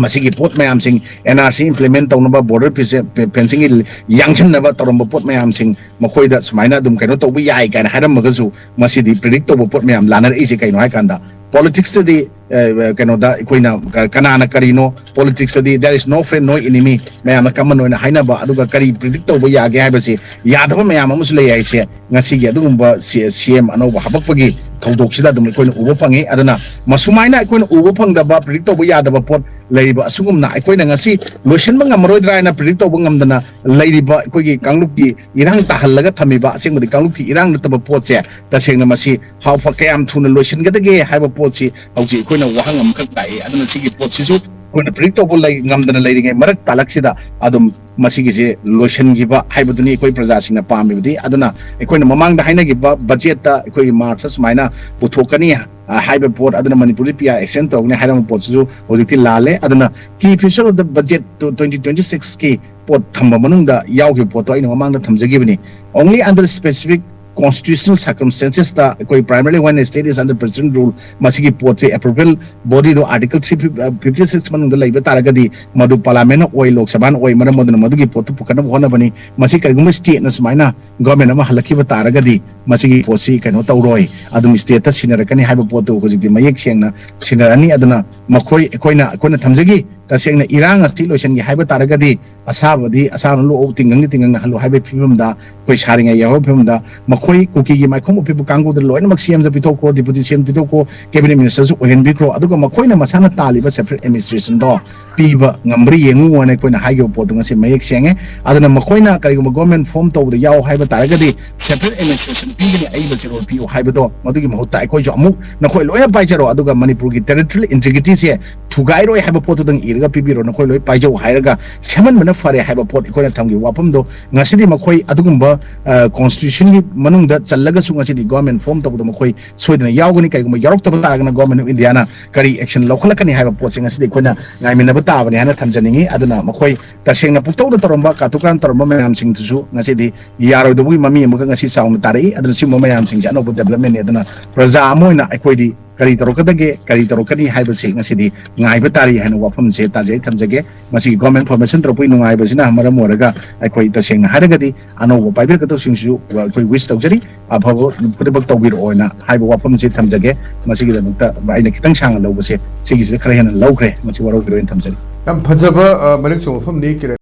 ꯃꯁꯤꯒꯤ ꯄꯣꯠ ꯃꯌꯥꯝꯁꯤꯡ ꯑꯦꯟ ꯑꯥꯔ ꯁꯤ ꯏꯝꯄ꯭ꯂꯤꯃꯦꯟ ꯇꯧꯅꯕ, ꯕꯣꯔꯗꯔ ꯐꯦꯟꯁꯤꯡꯒꯤ ꯌꯥꯡꯁꯤꯟꯅꯕ ꯇꯧꯔꯝꯕ ꯄꯣꯠ ꯃꯌꯥꯝꯁꯤꯡ ꯃꯈꯣꯏꯗ ꯁꯨꯃꯥꯏꯅ ꯑꯗꯨꯝ ꯀꯩꯅꯣ ꯇꯧꯕ ꯌꯥꯏ ꯀꯥꯏꯅ ꯍꯥꯏꯔꯝꯃꯒꯁꯨ ꯃꯁꯤꯗꯤ ꯄ꯭ꯔꯤꯗꯤꯛ ꯇꯧꯕ ꯄꯣꯠ ꯃꯌꯥꯝ ꯂꯥꯟꯅꯔꯛꯏꯁꯦ ꯀꯩꯅꯣ ꯍꯥꯏꯀꯥꯟꯗ ꯄꯣꯂꯤꯇꯤꯛꯁꯇꯗꯤ ꯀꯩꯅꯣꯗ ꯑꯩꯈꯣꯏꯅ ꯀꯅꯥꯅ ꯀꯔꯤꯅꯣ, ꯄꯣꯂꯤꯇꯤꯛꯁꯇꯗꯤ there is no friend, no enemy, ꯃꯌꯥꯝꯅ ꯀꯃꯟ ꯑꯣꯏꯅ ꯍꯥꯏꯅꯕ꯫ ꯑꯗꯨꯒ ꯀꯔꯤ ꯄ꯭ꯔꯤꯗꯤꯛ ꯇꯧꯕ ꯌꯥꯒꯦ ꯍꯥꯏꯕꯁꯤ ꯌꯥꯗꯕ ꯃꯌꯥꯝ ꯑꯃꯁꯨ ꯂꯩ ꯍꯥꯏꯁꯦ ꯉꯁꯤꯒꯤ ꯑꯗꯨꯒꯨꯝꯕ ꯁꯤ ꯑꯦꯝ ꯑꯅꯧꯕ ꯍꯥꯄꯛꯄꯒꯤ ꯊꯧꯗꯣꯛꯁꯤꯗ ꯑꯗꯨꯝ ꯑꯩꯈꯣꯏꯅ ꯎꯕ ꯐꯪꯉꯤ꯫ ꯑꯗꯨꯅ ꯃꯁꯨꯃꯥꯏꯅ ꯑꯩꯈꯣꯏꯅ ꯎꯕ ꯐꯪꯗꯕ, ꯄ꯭ꯔꯤꯗꯤꯛ ꯇꯧꯕ ꯌꯥꯗꯕ ꯄꯣꯠ ꯂꯩꯔꯤꯕ ꯑꯁꯤꯒꯨꯝꯅ ꯑꯩꯈꯣꯏꯅ ꯉꯁꯤ ꯂꯣꯏꯁꯤꯟꯕ ꯉꯝꯃꯔꯣꯏꯗ꯭ꯔꯥ ꯍꯥꯏꯅ ꯄ꯭ꯔꯤꯗꯤꯛ ꯇꯧꯕ ꯉꯝꯗꯅ ꯂꯩꯔꯤꯕ ꯑꯩꯈꯣꯏꯒꯤ ꯀꯥꯡꯂꯨꯞꯀꯤ ꯏꯔꯥꯡ ꯇꯥꯍꯜꯂꯒ ꯊꯝꯃꯤꯕ, ꯑꯁꯦꯡꯕꯗꯤ ꯀꯥꯡꯂꯨꯞꯀꯤ ꯏꯔꯥꯡ ꯅꯠꯇꯕ ꯄꯣꯠꯁꯦ ꯇꯁꯦꯡꯅ ꯃꯁꯤ ꯍꯥꯎ ꯀꯌꯥꯝ ꯊꯨꯅ ꯂꯣꯏꯁꯤꯟꯒꯗꯒꯦ ꯍꯥꯏꯕ ꯄꯣꯠꯁꯤ ꯍꯧꯖꯤꯛ ꯑꯩꯈꯣꯏꯅ ꯋꯥꯍꯪ ꯑꯃꯈꯛ ꯂꯥꯛꯏ꯫ ꯑꯗꯨꯅ ꯁꯤꯒꯤ ꯄꯣꯠꯁꯤꯁꯨ ꯑꯩꯈꯣꯏꯅ ꯄ꯭ꯔꯤꯗꯤꯛ ꯇꯧꯕ ꯂꯩ ꯉꯝꯗꯅ ꯂꯩꯔꯤꯉꯩ ꯃꯔꯛ ꯇꯥꯂꯛꯁꯤꯗ ꯑꯗꯨꯝ ꯃꯁꯤꯒꯤꯁꯦ ꯂꯣꯏꯁꯤꯟꯈꯤꯕ ꯍꯥꯏꯕꯗꯨꯅꯤ ꯑꯩꯈꯣꯏ ꯄ꯭ꯔꯖꯥꯁꯤꯡꯅ ꯄꯥꯝꯃꯤꯕꯗꯤ꯫ ꯑꯗꯨꯅ ꯑꯩꯈꯣꯏꯅ ꯃꯃꯥꯡꯗ ꯍꯥꯏꯅꯈꯤꯕ ꯕꯖꯦꯠꯇ ꯑꯩꯈꯣꯏꯒꯤ ꯃꯥꯔꯆꯇ ꯁꯨꯃꯥꯏꯅ ꯄꯨꯊꯣꯛꯀꯅꯤ, ꯑ, ꯍꯥꯏꯕ ꯄꯣꯠ, ꯑꯗꯨꯅ ꯃꯅꯤꯄꯨꯔꯗ ꯄꯤ ꯑꯥꯔ ꯑꯦꯛꯁꯇꯦꯟ ꯇꯧꯒꯅꯤ ꯍꯥꯏꯔꯝꯕ ꯄꯣꯠꯁꯤꯁꯨ ꯍꯧꯖꯤꯛꯇꯤ ꯂꯥꯜꯂꯦ꯫ ꯑꯗꯨꯅ key feature of the budget twenty twenty six ꯀꯤ ꯄꯣꯠ ꯊꯝꯕ ꯃꯅꯨꯡꯗ ꯌꯥꯎꯈꯤꯕ ꯄꯣꯠꯇꯣ ꯑꯩꯅ ꯃꯃꯥꯡꯗ ꯊꯝꯖꯈꯤꯕꯅꯤ꯫ Only under specific constitutional circumstances ꯇ ꯑꯩꯈꯣꯏ primarily when state is under president rule ꯃꯁꯤꯒꯤ ꯄꯣꯠꯁꯦ appropriate ꯕꯣꯗꯤꯗꯣ article three fifty six ꯃꯅꯨꯡꯗ ꯂꯩꯕ ꯇꯥꯔꯒꯗꯤ ꯃꯗꯨ ꯄꯥꯔꯂꯥꯃꯦꯟꯅ ꯑꯣꯏ, ꯂꯣꯛ ꯁꯚꯥꯅ ꯑꯣꯏ, ꯃꯔꯝ ꯑꯗꯨꯅ ꯃꯗꯨꯒꯤ ꯄꯣꯠꯇꯨ ꯄꯨꯈꯠꯅꯕ ꯍꯣꯠꯅꯕꯅꯤ꯫ ꯃꯁꯤ ꯀꯔꯤꯒꯨꯝꯕ ꯁ꯭ꯇꯦꯠꯅ ꯁꯨꯃꯥꯏꯅ ꯒꯣꯔꯃꯦꯟ ꯑꯃ ꯍꯜꯂꯛꯈꯤꯕ ꯇꯥꯔꯒꯗꯤ ꯃꯁꯤꯒꯤ ꯄꯣꯠꯁꯤ ꯀꯩꯅꯣ ꯇꯧꯔꯣꯏ, ꯑꯗꯨꯝ ꯁ꯭ꯇꯦꯠꯇ ꯁꯤꯟꯅꯔꯛꯀꯅꯤ ꯍꯥꯏꯕ ꯄꯣꯠꯇꯨ ꯍꯧꯖꯤꯛꯇꯤ ꯃꯌꯦꯛ ꯁꯦꯡꯅ ꯁꯤꯟꯅꯔꯅꯤ꯫ ꯑꯗꯨꯅ ꯃꯈꯣꯏ ꯑꯩꯈꯣꯏꯅ ꯑꯩꯈꯣꯏꯅ ꯊꯝꯖꯈꯤ ꯇꯁꯦꯡꯅ ꯏꯔꯥꯡ ꯑꯁꯤ ꯂꯣꯏꯁꯤꯟꯒꯦ ꯍꯥꯏꯕ ꯇꯥꯔꯒꯗꯤ ꯑꯁꯥꯕꯗꯤ ꯑꯁꯥꯕꯅ ꯂꯣꯛꯑꯣ, ꯇꯤꯡꯒꯪꯗꯤ ꯇꯤꯡꯒꯪꯅ ꯍꯜꯂꯨ ꯍꯥꯏꯕꯒꯤ ꯐꯤꯕꯝꯗ ꯑꯩꯈꯣꯏ ꯁꯥꯔꯤꯉꯩ ꯌꯥꯎꯕꯒꯤ ꯐꯤꯕꯝꯗ ꯃꯈꯣꯏ ꯀꯨꯀꯤꯒꯤ ꯃꯥꯏꯈꯣꯡ ꯎꯞꯄꯤꯕ ꯀꯥꯡꯕꯨꯗ ꯂꯣꯏꯅꯃꯛ ꯁꯤ ꯑꯦꯝꯗ ꯄꯤꯊꯣꯛꯈꯣ, ꯗꯤꯄꯨꯇꯤ ꯁꯤ ꯑꯦꯝ ꯄꯤꯊꯣꯛꯈꯣ, ꯀꯦꯕꯤꯅꯦꯠ ꯃꯤꯅꯤꯁꯇꯔꯁꯨ ꯑꯣꯏꯍꯟꯕꯤꯈ꯭ꯔꯣ, ꯑꯗꯨꯒ ꯃꯈꯣꯏꯅ ꯃꯁꯥꯅ ꯇꯥꯜꯂꯤꯕ ꯁꯦꯄꯔꯦꯠ ꯑꯦꯗꯃꯤꯅꯤꯁꯇ꯭ꯔꯦꯁꯟꯗꯣ ꯄꯤꯕ ꯉꯝꯕ꯭ꯔꯥ ꯌꯦꯡꯉꯨ ꯍꯥꯏꯅ ꯑꯩꯈꯣꯏꯅ ꯍꯥꯏꯈꯤꯕ ꯄꯣꯠꯇꯨ ꯉꯁꯤ ꯃꯌꯦꯛ ꯁꯦꯡꯉꯦ꯫ ꯑꯗꯨꯅ ꯃꯈꯣꯏꯅ ꯀꯔꯤꯒꯨꯝꯕ ꯒꯣꯔꯃꯦꯟ ꯐꯣꯝ ꯇꯧꯕꯗ ꯌꯥꯎ ꯍꯥꯏꯕ ꯇꯥꯔꯒꯗꯤ ꯁꯦꯄꯔꯦꯠ ꯑꯦꯗꯃꯤꯅꯤꯁꯇ꯭ꯔꯦꯁꯟ ꯄꯤꯒꯅꯤ, ꯑꯏꯕ ꯆꯦꯔꯣꯜ ꯄꯤꯌꯨ ꯍꯥꯏꯕꯗꯣ ꯃꯗꯨꯒꯤ ꯃꯍꯨꯠꯇ ꯑꯩꯈꯣꯏꯁꯨ ꯑꯃꯨꯛ ꯅꯈꯣꯏ ꯂꯣꯏꯅ ꯄꯥꯏꯖꯔꯣ, ꯑꯗꯨꯒ ꯃꯅꯤꯄꯨꯔꯒꯤ ꯇꯦꯔꯤꯇꯣꯔꯤꯌꯦꯜ ꯏꯟꯇꯤꯒ꯭ꯔꯤꯇꯤꯁꯦ ꯊꯨꯒꯥꯏꯔꯣꯏ ꯍꯥꯏꯕ ꯄꯣꯠꯇꯨꯗꯪ ꯏꯔꯒ ꯄꯤꯕꯤꯔꯣ, ꯅꯈꯣꯏ ꯂꯣꯏ ꯄꯥꯏꯖꯧ ꯍꯥꯏꯔꯒ ꯁꯦꯝꯍꯟꯕꯅ ꯐꯔꯦ ꯍꯥꯏꯕ ꯄꯣꯠ ꯑꯩꯈꯣꯏꯅ ꯊꯝꯈꯤꯕ ꯋꯥꯐꯝꯗꯣ ꯉꯁꯤꯗꯤ ꯃꯈꯣꯏ ꯑꯗꯨꯒꯨꯝꯕ ꯀꯣꯟꯁꯇꯤꯇ꯭ꯌꯨꯁꯟꯒꯤ ꯃꯅꯨꯡꯗ ꯆꯜꯂꯒꯁꯨ ꯉꯁꯤꯗꯤ ꯒꯣꯔꯃꯦꯟ ꯐꯣꯝ ꯇꯧꯕꯗ ꯃꯈꯣꯏ ꯁꯣꯏꯗꯅ ꯌꯥꯎꯒꯅꯤ꯫ ꯀꯔꯤꯒꯨꯝꯕ ꯌꯥꯎꯔꯛꯇꯕ ꯇꯥꯔꯒꯅ ꯒꯣꯔꯃꯦꯟ ꯑꯣꯐ ꯏꯟꯗꯤꯌꯥꯅ ꯀꯔꯤ ꯑꯦꯛꯁꯟ ꯂꯧꯈꯠꯂꯛꯀꯅꯤ ꯍꯥꯏꯕ ꯄꯣꯠꯁꯦ ꯉꯁꯤꯗꯤ ꯑꯩꯈꯣꯏꯅ ꯉꯥꯏꯃꯤꯟꯅꯕ ꯇꯥꯕꯅꯤ ꯍꯥꯏꯅ ꯊꯝꯖꯅꯤꯡꯉꯤ꯫ ꯑꯗꯨꯅ ꯃꯈꯣꯏ ꯇꯁꯦꯡꯅ ꯄꯨꯛꯇꯧꯗ ꯇꯧꯔꯝꯕ, ꯀꯥꯇꯨ ꯀꯥꯔꯟ ꯇꯧꯔꯝꯕ ꯃꯌꯥꯝꯁꯤꯡꯗꯨꯁꯨ ꯉꯁꯤꯗꯤ ꯌꯥꯔꯣꯏꯗꯧꯕꯒꯤ ꯃꯃꯤ ꯑꯃꯒ ꯉꯁꯤ ꯆꯥꯎꯅ ꯇꯥꯔꯛꯏ꯫ ꯑꯗꯨꯅ ꯁꯤꯒꯨꯝꯕ ꯃꯌꯥꯝꯁꯤꯡꯁꯦ ꯑꯅꯧꯕ ꯗꯦꯕꯂꯞꯃꯦꯟꯅꯤ꯫ ꯑꯗꯨꯅ ꯄ꯭ꯔꯖꯥ ꯑꯃ ꯑꯣꯏꯅ ꯑꯩꯈꯣꯏꯗꯤ ꯀꯔꯤ ꯇꯧꯔꯛꯀꯗꯒꯦ, ꯀꯔꯤ ꯇꯧꯔꯛꯀꯅꯤ ꯍꯥꯏꯕꯁꯤ ꯉꯁꯤꯗꯤ ꯉꯥꯏꯕ ꯇꯥꯔꯤ ꯍꯥꯏꯅ ꯋꯥꯐꯝꯁꯦ ꯇꯥꯖꯩ, ꯊꯝꯖꯒꯦ꯫ ꯃꯁꯤꯒꯤ government formation ꯇꯧꯔꯛꯄꯒꯤ ꯅꯨꯡꯉꯥꯏꯕꯁꯤꯅ ꯃꯔꯝ ꯑꯣꯏꯔꯒ ꯑꯩꯈꯣꯏ ꯇꯁꯦꯡꯅ ꯍꯥꯏꯔꯒꯗꯤ ꯑꯅꯧꯕ ꯄꯥꯏꯕꯤꯔꯛꯀꯗꯧꯕꯁꯤꯡꯁꯨ ꯑꯩꯈꯣꯏ wish ꯇꯧꯖꯔꯤ, ꯑꯐꯕ ꯈꯨꯗꯤꯡꯃꯛ ꯇꯧꯕꯤꯔꯛꯑꯣꯅ ꯍꯥꯏꯕ ꯋꯥꯐꯝꯁꯦ ꯊꯝꯖꯒꯦ꯫ ꯃꯁꯤꯒꯤꯗꯃꯛꯇ ꯑꯩꯅ ꯈꯤꯇꯪ ꯁꯥꯡꯅ ꯂꯧꯕꯁꯦ ꯁꯤꯒꯤꯁꯤꯗ ꯈꯔ ꯍꯦꯟꯅ ꯂꯧꯈ꯭ꯔꯦ, ꯃꯁꯤ ꯋꯥꯔꯧꯕꯤꯔꯣꯏꯅ ꯊꯝꯖꯔꯤ꯫ ꯌꯥꯝ ꯐꯖꯕ, ꯑ, ꯃꯔꯤꯛ ꯆꯨꯝꯕ ꯋꯥꯐꯝꯅꯤ, ꯀꯤꯔꯟ꯫